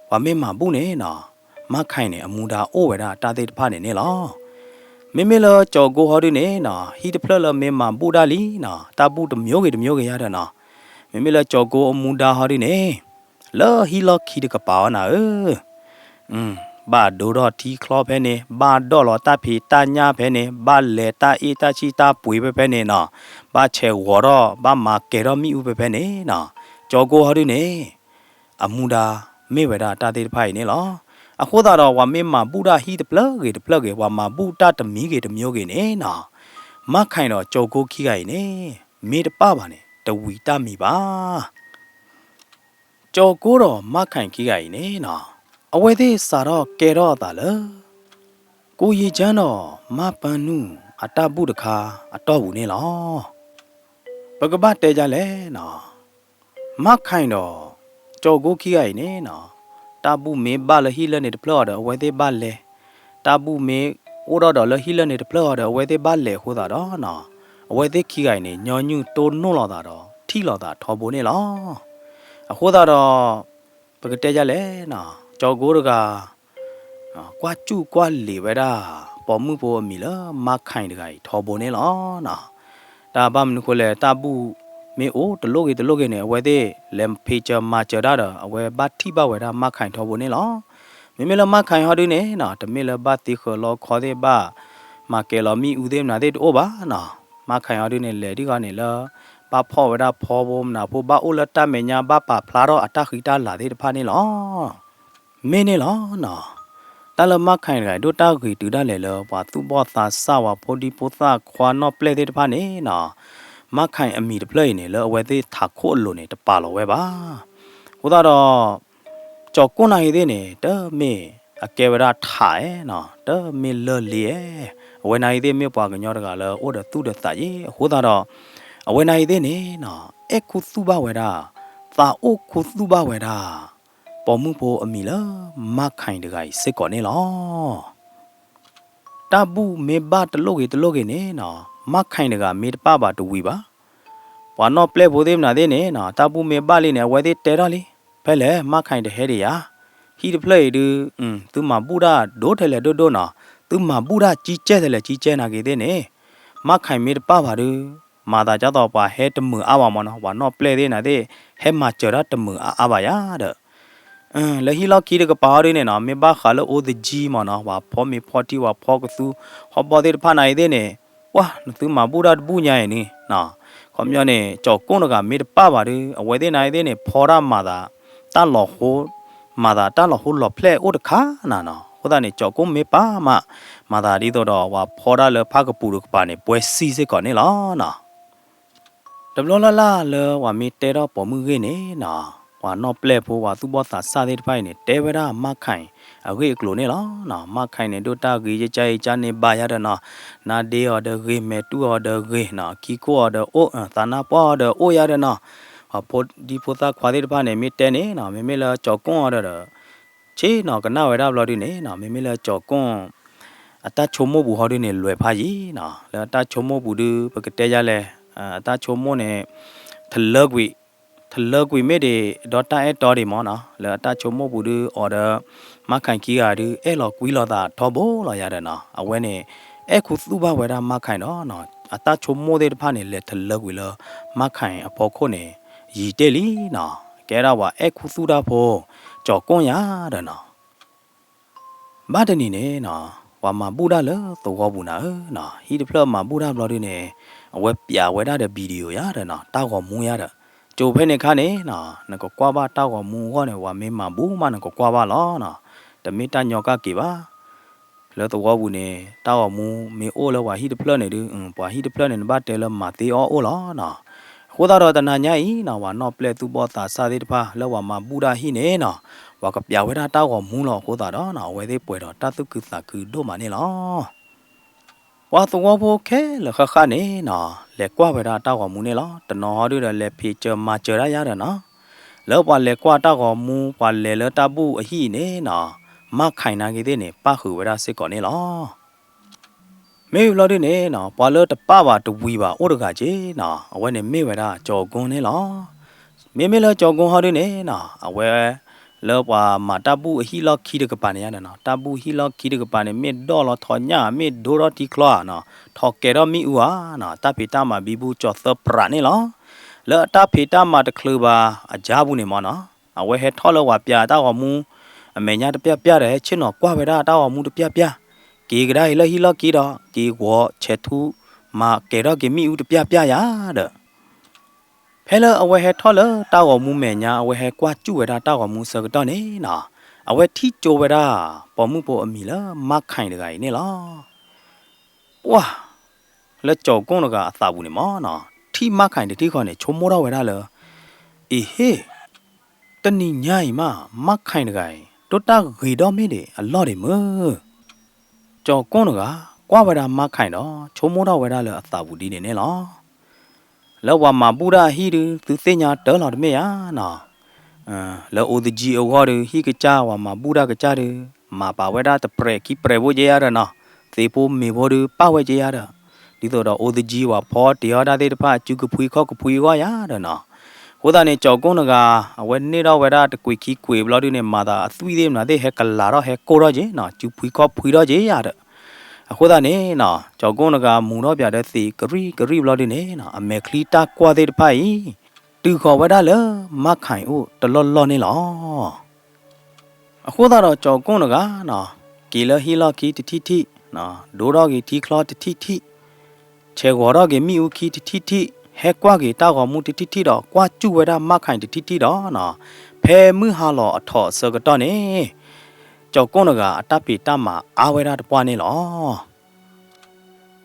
ပှၤမ့ၢ်မၤဘူၣ်န့ၣ်နီၤ မၣ်ခၢၣ်န့ၣ် အမူဒါအိၣ်ဝဲဒၣ်တၢ်သ့ၣ်တဖၣ်န့ၣ်န့ၣ်လီၤ. မ့မ့ၢ်လၢကၠီၤကိဟီဒုန့ၣ်နီၤ ဟံၣ်တဖျၢၣ်လၢမ့ၢ်မၤဘူၣ်ဒၣ်လံနီၤ တၢ်ဘူၣ်တမျိုးဂ့ၤတမျိုးဂ့ၤယါဒီးနီၤ မ့မ့ၢ်လၢကၠီၤကိအမူဒါဟီဒုန့ၣ် လၢဟံၣ်လီၢ်ခံတကပၤအီၤနၤဧၢ ဘၣ်ဒိထီၣ်ထံချီဖဲန့ၣ် ဘၣ်ဒိးလီၤတၢ်ဖံးတၢ်ညၣ်ဖဲန့ၣ် ဘၣ်လဲၤတၢ်အ့ၣ်တၢ်ဆံၣ်တၢ်ပှ့ၤဖဲဖဲန့ၣ်နီၤ ဘၣ်ဆဲးဂီၤထီၣ် ဘၣ်မၤကဲၤထီၣ်မ့ၣ်အူဖဲဖဲန့ၣ်နီၤ ကၠီၤကိဟီဒုန့ၣ် အမူဒါမ့ၢ်ဝဲဒၣ်တၢ်သ့ၣ်တဖၣ်အံၤန့ၣ်လီၤ. အဃိသတးဒီး ပှၤမ့ၢ်မၤဘူၣ်တၢ်ဟံၣ်တဖျၢၣ်ဂ့ၤတဖျၢၣ်ဂ့ၤ ပှၤမၤဘူၣ်တၢ်တမံၤဂ့ၤတမျိုးဂ့ၤန့ၣ်နီၤ မၣ်ခၢၣ်ဒီးကၠီၤကိခံဂၤအံၤန့ၣ် မ့ၢ်တပၣ်ဘၣ်န့ၣ် တဝံၤတၢ်မံၤဘၣ် ကၠီၤကိဒီးမၣ်ခၢၣ်ခံဂၤအံၤန့ၣ်နီၤ အဝဲသ့ၣ်စးထီၣ်ကဲထီၣ်အသးလၢ ကူယံကၠၢဒီးမၣ်ပၢနုၣ်အတၢ်ဘူၣ်တခါအတီၢ်ပူၤန့ၣ်လီၤ. ပကဘၣ်တဲဒ်လဲၣ်နီၤ မၣ်ခၢၣ်ဒီး ကၠီၤကိခံဂၤအံၤန့ၣ်နီၤ တၢ်ဘူၣ်မ့ၢ်ဘၣ်လၢဟံၣ်လၢန့ၣ်တဖျၢၣ်အီၤဒီး အဝဲသ့ၣ်ဘၣ်လဲၤ, တၢ်ဘူၣ်မ့ၢ်အိၣ်ထီၣ်ဒီးလၢဟံၣ်လၢန့ၣ်တဖျၢၣ်အီၤဒီး အဝဲသ့ၣ်ဘၣ်လဲၤအဃိသတးဒီးနီၤ အဝဲသ့ၣ်ခံဂၤအံၤန့ၣ် ညီနုၢ်တိၢ်နီၣ်လိာ်သးဒီး ထံၣ်လိာ်သးထီဘိန့ၣ်လီၤ. အဃိသတးဒီး ပကတဲဒ်လဲၣ်နီၤ ကၠီၤကိတဂၤ ကွၢ်စူၣ်ကွၢ်လံၤဝဲဒၣ် ပိာ်မုၣ်ဖိအမံၤလၢမၣ်ခၢၣ်တဂၤအံၤထီဘိန့ၣ်လီၤ. တၢ်ဘၣ်မနုၤဃိလဲၣ် တၢ်ဘူၣ်မ့ၢ်အိၣ်တလိၣ်ဂ့ၤတလိၣ်ဂ့ၤန့ၣ် အဝဲသ့ၣ်လဲၤဖံးစၢၤမၤစၢၤတၢ်ဒီး အဝဲဘၣ်ထံၣ်ဘၣ်ဝဲဒၣ်မၣ်ခၢၣ်ထီဘိန့ၣ်လီၤ. မ့မ့ၢ်လၢမၣ်ခၢၣ်ဟီဒုန့ၣ်နီၤ တမ့ၢ်လၢဘၣ်သ့ဃၢၤလီခီသ့ၣ် ဘၣ်မၤကဲၤလီၤမ့ၣ်အူသ့ၣ်မနုၤသ့ၣ်တအိၣ်ဘၣ်နီၤ မၣ်ခၢၣ်ဟီဒုန့ၣ် လဲၤဒ်ဂီၤန့ၣ်လၢ ဘၣ်ဖီၣ်ဝဲဒၣ်ဖီဖိမနၤဖိ ဘၣ်အိၣ်လၢတၢ်မဲာ်ညါ ဘၣ်ပာ်ဖျါထီၣ်အတၢ်ဃံတၢ်လၤသ့ၣ်တဖၣ်န့ၣ်လီၤ. မ့ၢ်န့ၣ်လီၤနီၤ တၢ်လၢမၣ်ခၢၣ်တဂၤအံၤ ဒိၣ်တၢ်ဂ့ၤတုၤဒၣ်လဲာ်လၢ ပှၤသူၣ်ဘီၣ်သးစၢ် ပှၤဖိဒံဖိသၣ်ခွါနီၢ်ပျဲၢ်သ့ၣ်တဖၣ်န့ၣ်နီၤ မၣ်ခၢၣ်အမံၤတဖျၢၣ်အံၤန့ၣ် လၢအဝဲသ့ၣ်ထးခိၣ်အလိၤန့ၣ် တပာ်လီၤဝဲဘၣ်. အဃိသတးဒီး ကၠီၤကိၣ်နၢ်ဟံသ့ၣ်န့ၣ် တမ့ၢ်အကဲဝဲဒၣ်ထးဧဲနီၤ တမ့ၢ်လၢၢ်လ့ဧဲ အဝဲနၢ်ဟံသ့ၣ်မ့ၢ်ပှၤကညီတဂၤလၢအိၣ်ဒီးသူၣ်ဒီးသးယ့ အဃိသတးဒီး အဝဲနၢ်ဟံသ့ၣ်န့ၣ်နီၤ အဲၣ်ခူသူၣ်ဘၣ်ဝဲဒၣ် သးအိၣ်ခူသူၣ်ဘၣ်ဝဲဒၣ် ပိာ်မုၣ်ဖိအမံၤလၢမၣ်ခၢၣ်တဂၤအံၤစ့ၢ်ကီးန့ၣ်လီၤ. တၢ်ဘူၣ်မ့ၢ်ဘၣ်တလိၣ်ဂ့ၤတလိၣ်ဂ့ၤန့ၣ်နီၤ, မၣ်ခိၣ်န့ၣ်တဂၤမ့ၢ်တပၣ်ဘၣ်တဝံၤဘၣ်. ပှၤနီၢ်ပျဲၢ်ဖိသ့ၣ်မနုၤသ့ၣ်န့ၣ်နီၤ, တၢ်ဘူၣ်မ့ၢ်ဘၣ်လံန့ၣ် အဝဲသ့ၣ်တဲထီၣ်လံ, ဖဲလဲၣ် မၣ်ခိၣ်တဟဲဒံးယၤ, ဟံၣ်တဖျၢၣ်အံၤဒုး သုမၤဘူၣ်တၢ်ဒိၣ်ထဲလဲၣ်ဒိၣ်ဒိၣ်နီၤ, သုမၤဘူၣ်တၢ်ကံကဲထဲလဲၣ်ကံကဲနာ်က့ၤသ့ၣ်န့ၣ်, မၣ်ခိၣ်မ့ၢ်တပၣ်ဘၣ်ဒုး မၤသးဒ်သိးပှၤဟဲတမုာ်အါဘၣ်မ့ၢ်နီၤ, ပှၤနီၢ်ပျဲၢ်သ့ၣ်နၤသ့ၣ် ဟဲမၤစၢၤတၢ်တမုာ်အါအါဘၣ်ယၤဒီး လၢဟံၣ်လီၢ်ခံတကပၤဟီဒုန့ၣ်နီၤ, မ့ၢ်ဘၣ်ဃးလၢအိၣ်သကံမ့ၢ်နီၤ, ပှၤဖီမ့ၤဖီထံ ပှၤဖီကသူ ဟီၣ်ဘီၣ်သ့ၣ်တဖၣ်နၤအံၤသ့ၣ်န့ၣ်, ပှၤနသုမၤဘူၣ်တၢ်တဘူၣ်ညါအံၤန့ၣ်, ခီပညီန့ၣ် ကၠီၤကိၣ်တဂၤမ့ၢ်တပၣ်ဘၣ်ဒီး အဝဲသ့ၣ်နၤအံၤသ့ၣ်န့ၣ် ဖီတၢ်မၤသး တၢ်လီၤဟိ မၤသးတၢ်လီၤဟိလီၤဖျဲၣ်အိၣ်တခါနၤနီၤ, အဃိသတးန့ၣ် ကၠီၤကိၣ်မ့ၢ်ပၢ်မး မၤသးဒ်သိးဒီးပှၤဖီတၢ်လၢဖးကပူၤတကပၤန့ၣ် ပှဲၤစံစ့ၢ်ကီးန့ၣ်လီၤနီၤ. တဘျီလၢ်လၢ်လၢပှၤမ့ၢ်တဲထီၣ်ပိာ်မုၣ်ဂ့ၢ်န့ၣ်နီၤ, ပှၤနီၢ်ပျဲၢ်ဖိ ပှၤသူၣ်ဘီၣ်သးစၢ်သ့ၣ်တဖၣ်အံၤန့ၣ် တဲဝဲဒၣ်မၣ်ခိၣ်အဂ့ၢ်အကျိၤန့ၣ်လီၤနီၤ. မၣ်ခိၣ်န့ၣ် ဒိၣ်တၢ်ဂ့ၤယကါယကါန့ၢ်ဘၣ်ယၤဒီးနီၤ, နါဒ့အီၤဒီးဂ့ၤ မဲာ်တူၢ်အီၤဒီးဂ့ၤနီၤ, ခံခိၣ်အီၤဒီးအိၣ် သးနါပှၢ်အီၤဒီးအိၣ်ယၤဒီးနီၤ, ပှၤဖိဒံဖိသၣ်ခွါသ့ၣ်တဖၣ်န့ၣ် မ့ၢ်တဲန့ၣ်နီၤ, မ့မ့ၢ်လၢကၠီၤကိၣ်အီၤဒီး ဆ့ၣ်နီၤကနၣ်ဝဲဒၣ်ဘျီဒုန့ၣ်နီၤ, မ့မ့ၢ်လၢကၠီၤကိၣ် အတၢ်ဆိကမိၣ်ပူၤဟီဒုန့ၣ် လွဲၤဖးယံၤနီၤ, လၢအတၢ်ဆိကမိၣ်ပူၤဒု ပကတဲယၤလဲၣ်, အတၢ်ဆိကမိၣ်န့ၣ် ထလၢကွံာ်, ထလၢကွံာ်မ့ၢ်ဒံး ဒီးတၢ်အဲၣ်တီဒံးမ့ၢ်နီၤ, လၢအတၢ်ဆိကမိၣ်ပူၤဒု အီၤဒီး မၣ်ခိၣ်ခံဂၤဒု အဲၣ်လီၤကွံလီၤသးထီဘိလီၤယၤဒီးနီၤ, အဝဲန့ၣ် အဲၣ်ခူသူၣ်ဘၣ်ဝဲဒၣ်မၣ်ခိၣ်ဒီးနီၤ, အတၢ်ဆိကမိၣ်သ့ၣ်တဖၣ်န့ၣ် လဲၤထလၢကွံာ်လၢ မၣ်ခိၣ်အဖီခိၣ်န့ၣ် ယံၤတ့ၢ်လံနီၤ, ကဲဒၣ်ပှၤအဲၣ်ခူသူၣ်တၢ်ဖိ ကၠီၤကိၣ်ယၤဒီးနီၤ ဘၣ်တနံၤန့ၣ်နီၤ, ပှၤမၤဘူၣ်တၢ်လၢသဝီပူၤနၤဧၢနီၤ, ဟံၣ်တဖျၢၣ်မၤဘူၣ်တၢ်ဘျီဒုန့ၣ် အဝဲပျးဝဲဒၣ်ဒီး video ယၤဒီးနီၤ, တၢ်ဂီၤမူယၤဒီး, ကၠိဖဲန့ၣ်ခါန့ၣ်နီၤ, နကကွၢ်ဘၣ်တၢ်ဂီၤမူအဂီၢ်န့ၣ် ပှၤမ့ၢ်မၤဘူၣ်မးနကကွၢ်ဘၣ်လီၤနီၤ, တမ့ၢ်တၢ်ညီကၣ်က့ၤဘၣ် လၢသဝီပူၤန့ၣ် တၢ်ဂီၤမူမ့ၢ်အိၣ်လၢပှၤဟံၣ်တဖျၢၣ်န့ၣ်ဒု ပှၤဟံၣ်တဖျၢၣ်န့ၣ် နဘၣ်တဲလၢမၤသ့အီၣ်အိၣ်လီၤနီၤ, အဃိသတးဒီးတနၤညါအံၤနီၤ, ပှၤနီၢ်ပျဲၢ်သူၣ်ဘီၣ်သးစၢ်သ့ၣ်တဖၣ် လၢပှၤမၤဘူၣ်တၢ်ဟံၣ်န့ၣ်နီၤ, ပှၤကပျးဝဲဒၣ်တၢ်ဂီၤမူလီၤ, အဃိသတးဒီးနီၤ, အဝဲသ့ၣ်ပှဲၤဒီးတၢ်သူၣ်ခုသးခုဒိၣ်မးန့ၣ်လီၤ. ပှၤသဝီဖိခဲလၢာ်ဃၣ်ဃၣ်န့ၣ်နီၤ, လဲၤကွၢ်ဝဲဒၣ်တၢ်ဂီၤမူန့ၣ်လီၤ, တနီၤဟီဒုဒီး လဲၤဖံးစၢၤမၤစၢၤဒၣ်ယၤဒီးနီၤ, လၢပှၤလဲၤကွၢ်တၢ်ဂီၤမူ ပှၤလဲၤလၢတၢ်ဘူၣ်အဟံၣ်အံၤန့ၣ်နီၤ, မၣ်ခိၣ်နာ်က့ၤသ့ၣ်န့ၣ် ပၣ်ဃုာ်ဝဲဒၣ်စ့ၢ်ကီးန့ၣ်လီၤ. မ့ၢ်ဝံၤဘျီဒုန့ၣ်နီၤ, ပှၤလၢတပၣ်ဘၣ်တဝံၤဘၣ်အိၣ်တဂၤက့ၤနီၤ, အဝဲန့ၣ်မ့ၢ်ဝဲဒၣ်ကၠီၤကိၣ်န့ၣ်လီၤ. မ့မ့ၢ်လၢကၠီၤကိၣ်ဟီဒုန့ၣ်နီၤ, အဝဲ လၢပှၤမၤတၢ်ဘူၣ်အဟံၣ်လီၢ်ခံတကပၤန့ၣ်ယါဒီးနီၤ, တၢ်ဘူၣ်ဟံၣ်လီၢ်ခံတကပၤန့ၣ် မ့ၢ်ဒိၣ်လီၤထီညၣ် မ့ၢ်ဒိၣ်ထီၣ်ထံချီဧါနီၤ, ထီၣ်ကဲၤထီၣ်မ့ၣ်အူဧါနီၤ, တၢ်ဖံးတၢ်မၤဘံဘူကၠီၤသၢပြးန့ၣ်လီၤ. လၢအတၢ်ဖံးတၢ်မၤတချုးဘၣ်အယါပူၤန့ၣ်မ့ၢ်နီၤ, အဝဲဟဲထီၣ်လၢပှၤပျးတၢ်ဂီၤမူ အမဲာ်ညါတပျၢ်ပျၢ်ဒီး ဟဲဆ့ၣ်နီၤကွၢ်ဝဲဒၣ်တၢ်ဂီၤမူတပျၢ်ပျၢ်, က့ၤကဒါအံၤလၢဟံၣ်လီၢ်ခံဒီး က့ၤဂီၤဆဲးထူ မၤကဲၤထီၣ်က့ၤမ့ၣ်အူတပျၢ်ပျၢ်ယါဒီး ဖဲလၢအဝဲဟဲထီၣ်လၢတၢ်ဂီၤမူမဲာ်ညါ အဝဲဟဲကွၢ်စူၣ်ဝဲဒၣ်တၢ်ဂီၤမူဆၢကတီၢ်န့ၣ်နီၤ, အဝဲထံၣ်ကၠိဝဲဒၣ် ပိာ်မုၣ်ဖိအမံၤလၢမၣ်ခိၣ်တဂၤအံၤန့ၣ်လီၤ. ပှၤ လၢကၠီၤကိၣ်တဂၤအသးပူၤန့ၣ်မ့ၢ်နီၤ, ထံၣ်မၣ်ခိၣ်တထံၣ်ဃီန့ၣ် ဆိကမိၣ်ထီၣ်ဝဲဒၣ်လၢ အ့ဟ့ၣ် တနံၤညါအံၤမး မၣ်ခိၣ်တဂၤအံၤ ဒိၣ်တၢ်ဂ့ၤဒီးမ့ၢ်ဒံးအလီၢ်ဒံးမုၢ် ကၠီၤကိၣ်တဂၤ ကွၢ်ဝဲဒၣ်မၣ်ခိၣ်ဒီး ဆိကမိၣ်ထီၣ်ဝဲဒၣ်လၢအသးပူၤဒ်န့ၣ်န့ၣ်လီၤ. လၢပှၤမၤဘူၣ်တၢ်အဟံၣ်ဒု သုသ့ၣ်ညါတၢ်လီၤတမ့ၢ်ဧါနီၤ, လၢအိၣ်သကံအဂီၢ်ဒု ဟံၣ်ကစၢ်ပှၤမၤဘူၣ်တၢ်ကစၢ်ဒု မၤပာ်ဝဲဒၣ်တပြဲးခံပြဲးဖိက့ယါဒီးနီၤ, သ့ၣ်ဖိမ့ၤဖိဒု ပာ်ဝဲက့ယါဒီး, ဒ်သိးဒီးအိၣ်သကံပှၤဖီတ့ၤအီၣ်တၢ်သ့ၣ်တဖၣ် စုကဖှံခီၣ်ကဖှံအဂီၢ်ယါဒီးနီၤ, အဃိသတးန့ၣ် ကၠီၤကိၣ်တဂၤ အဝဲန့ၢ်ထီၣ်ဝဲဒၣ်တကွံာ်ခံကွံာ်ဘျီဒုန့ၣ် မၤသးအသွံၣ်သ့ၣ်မနုၤသ့ၣ် ဟဲကလၤထီၣ်ဟဲကိၢ်ထီၣ်က့နီၤ, စုဖှံခီၣ်ဖှံထီၣ်က့ယါဒီး, အဃိသတးန့ၣ်နီၤ ကၠီၤကိၣ်တဂၤမူၤထီၣ်ပၠးဒီးသံးကရံၣ်ကရံၣ်ဘျီဒုန့ၣ်နီၤ, အမဲာ်ချံတၢ်ကွၢ်သ့ၣ်တဖၣ်အံၤ တုၤဃီၤဝဲဒၣ်လၢမၣ်ခိၣ်အိၣ်တလီၢ်လီၢ်န့ၣ်လီၤ. အဃိသတးဒီးကၠီၤကိၣ်တဂၤနီၤ, က့ၤလၢဟံၣ်လီၢ်ခံတထံၣ်ထံၣ်, ဒိထီၣ်က့ၤထံချီတထံၣ်ထံၣ်, ဆဲးဂီၤထီၣ်က့ၤမ့ၣ်အူခံတထံၣ်ထံၣ်, ဟဲကွၢ်က့ၤတၢ်ဂီၤမူတထံၣ်ထံၣ်ဒီး ကွၢ်စူၣ်ဝဲဒၣ်မၣ်ခိၣ်တထံၣ်ထံၣ်ဒီးနီၤ, ဖဲမုၢ်ဟါလီၤအထီၣ်အဆၢကတီၢ်န့ၣ် ကၠီၤကိၣ်တဂၤအတၢ်ဖံးတၢ်မၤအါဝဲဒၣ်တပှၢ်န့ၣ်လီၤ.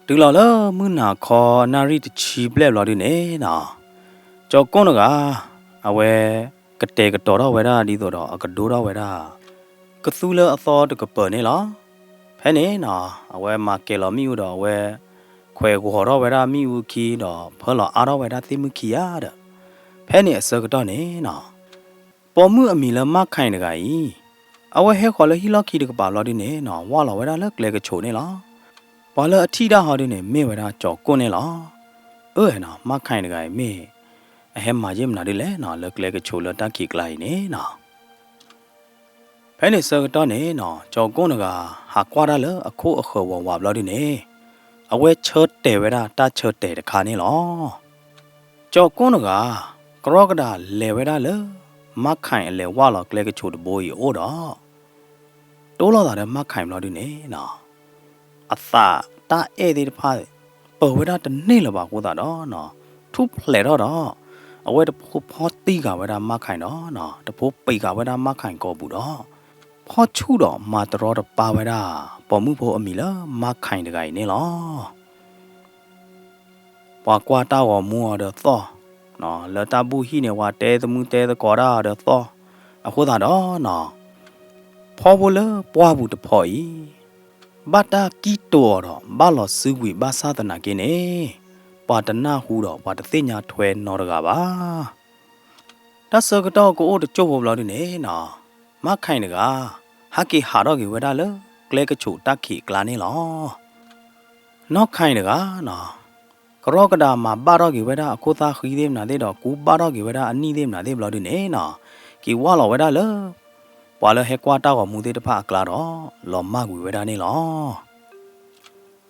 တုၤလီၤလၢမုၢ်နၤခီနၣ်ရံၣ်တဆံဘျဲၣ်ဘျီဒုန့ၣ်နီၤ, ကၠီၤကိၣ်တဂၤ အဝဲ ကတဲာ်ကတီၤထီၣ်ဝဲဒၣ်ဒ်သိးဒီးအကဒိထီၣ်ဝဲဒၣ် ကသူလၢအသီတကပၤန့ၣ်လီၤ. ဖဲန့ၣ်နီၤ အဝဲမၤကဲၤလီၤမ့ၣ်အူဒီးအဝဲ ခွဲးဂီၤထီၣ်ဝဲဒၣ်မ့ၣ်အူခံဒီး ဖၢလီၤအါထီၣ်ဝဲဒၣ်သ့ၣ်မုၢ်ခံယါဒီး ဖဲန့ၣ်အဆၢကတီၢ်န့ၣ်နီၤ ပိာ်မုၣ်အမံၤလၢမၣ်ခိၣ်တဂၤအံၤ အဝဲဟဲဃီၤလၢဟံၣ်လီၢ်ခံတကပၤဘျီဒုန့ၣ်နီၤ ဝၢ်လီၤဝဲဒၣ်လၢကျဲကဆိးန့ၣ်လီၤ. ပှၤလၢအထံၣ်တၢ်ဟီဒုန့ၣ် မ့ၢ်ဝဲဒၣ်ကၠီၤကိၣ်န့ၣ်လီၤ. အၢနီၤ, မါခဲအံၤတဂၤအံၤမ့ၢ် အဟဲမၤယ့ၢ်မနုၤဒ်လဲၣ်နီၤ လၢကျဲကဆိးလၢတၢ်ခံးကျါအံၤန့ၣ်နီၤ. ဖဲန့ၣ်ဆၢကတီၢ်န့ၣ်နီၤ ကၠီၤကိၣ်တဂၤ ဟးကွၢ်တၢ်လၢအခိၣ်အဃၢၤဝးဝးဘျီဒုန့ၣ် အဝဲဆၢတဲာ်ဝဲဒၣ်တၢ်ဆၢတဲာ်တခါန့ၣ်လီၤ. ကၠီၤကိၣ်တဂၤ ကရီကဒးလဲၤဝဲဒၣ်လၢ မါခဲအလဲၤဝၢ်လီၤကျဲကဆိးတဘိအံၤအအိၣ်ဒီး တိၢ်လိာ်သးဒီးမါခဲဘျီဒုန့ၣ်နီၤ အသးတၢ်အဲၣ်သ့ၣ်တဖၣ် ပၢၤဝဲဒၣ်တန့ၢ်လၢၤဘၣ်အဃိသတးဒီးနီၤ ထူၣ်ဖျဲးထီၣ်ဒီး အဝဲတဖိဖီတံၢ်ဃာ်ဝဲဒၣ်မါခဲဒီးနီၤ တဖိပံးဃာ်ဝဲဒၣ်မါခဲကိာ်ပူၤဒီး ဖီဆူၣ်ဒီးမၤတရီတပါဝဲဒၣ် ပိာ်မုၣ်ဖိအမံၤလၢမါခဲတဂၤအံၤန့ၣ်လီၤ. ပှၤကွၢ်တၢ်ဂီၤမူအီၤဒီးသီၣ်, လၢတၢ်ဘူၣ်ဟံၣ်န့ၣ် ပှၤတဲသမုၢ်တဲသကိးတၢ်အီၤဒီးသီၣ်, အဃိသတးဒီးနီၤ ဖီဖိလၢပှၢ်ပူၤတဖီအံၤ ဘၣ်တၢ်ကံၣ်တိာ်အီၤဒီးဘၣ်လီၤစုကွံာ်ဘၣ်ဆၣ်သနာ်က့န့ၣ် ပှၤတနၢ်ဟူဒီးပှၤတသ့ၣ်ညါထွဲနီတဂၤဘၣ်. တၢ်ဆၢကတီၢ်ကအိၣ်တကၠိၢ်ဖိဘျီဒုန့ၣ်နီၤ မါခဲတဂၤ ဟဲက့ၤဟးထီၣ်က့ၤဝဲဒၣ်လၢကျဲကဆိးတၢ်ခံးအကျါန့ၣ်လီၤ. နီၢ်ခဲတဂၤနီၤ ကရီကဒးမၤဘၣ်ထီၣ်က့ၤဝဲဒၣ်အခိၣ်သၣ်ဃံသ့ၣ်မနုၤသ့ၣ်ဒီး ကူဘၣ်ထီၣ်က့ၤဝဲဒၣ်အနံၣ်သ့ၣ်မနုၤသ့ၣ်ဘျီဒုန့ၣ်နီၤ က့ၤဝၢ်လီၤဝဲဒၣ်လၢ ပှၤလၢဟဲကွၢ်တၢ်ဂီၤမူသ့ၣ်တဖၣ်အကျါဒီး လီၤမၢ်ကွံာ်ဝဲဒၣ်န့ၣ်လီၤ.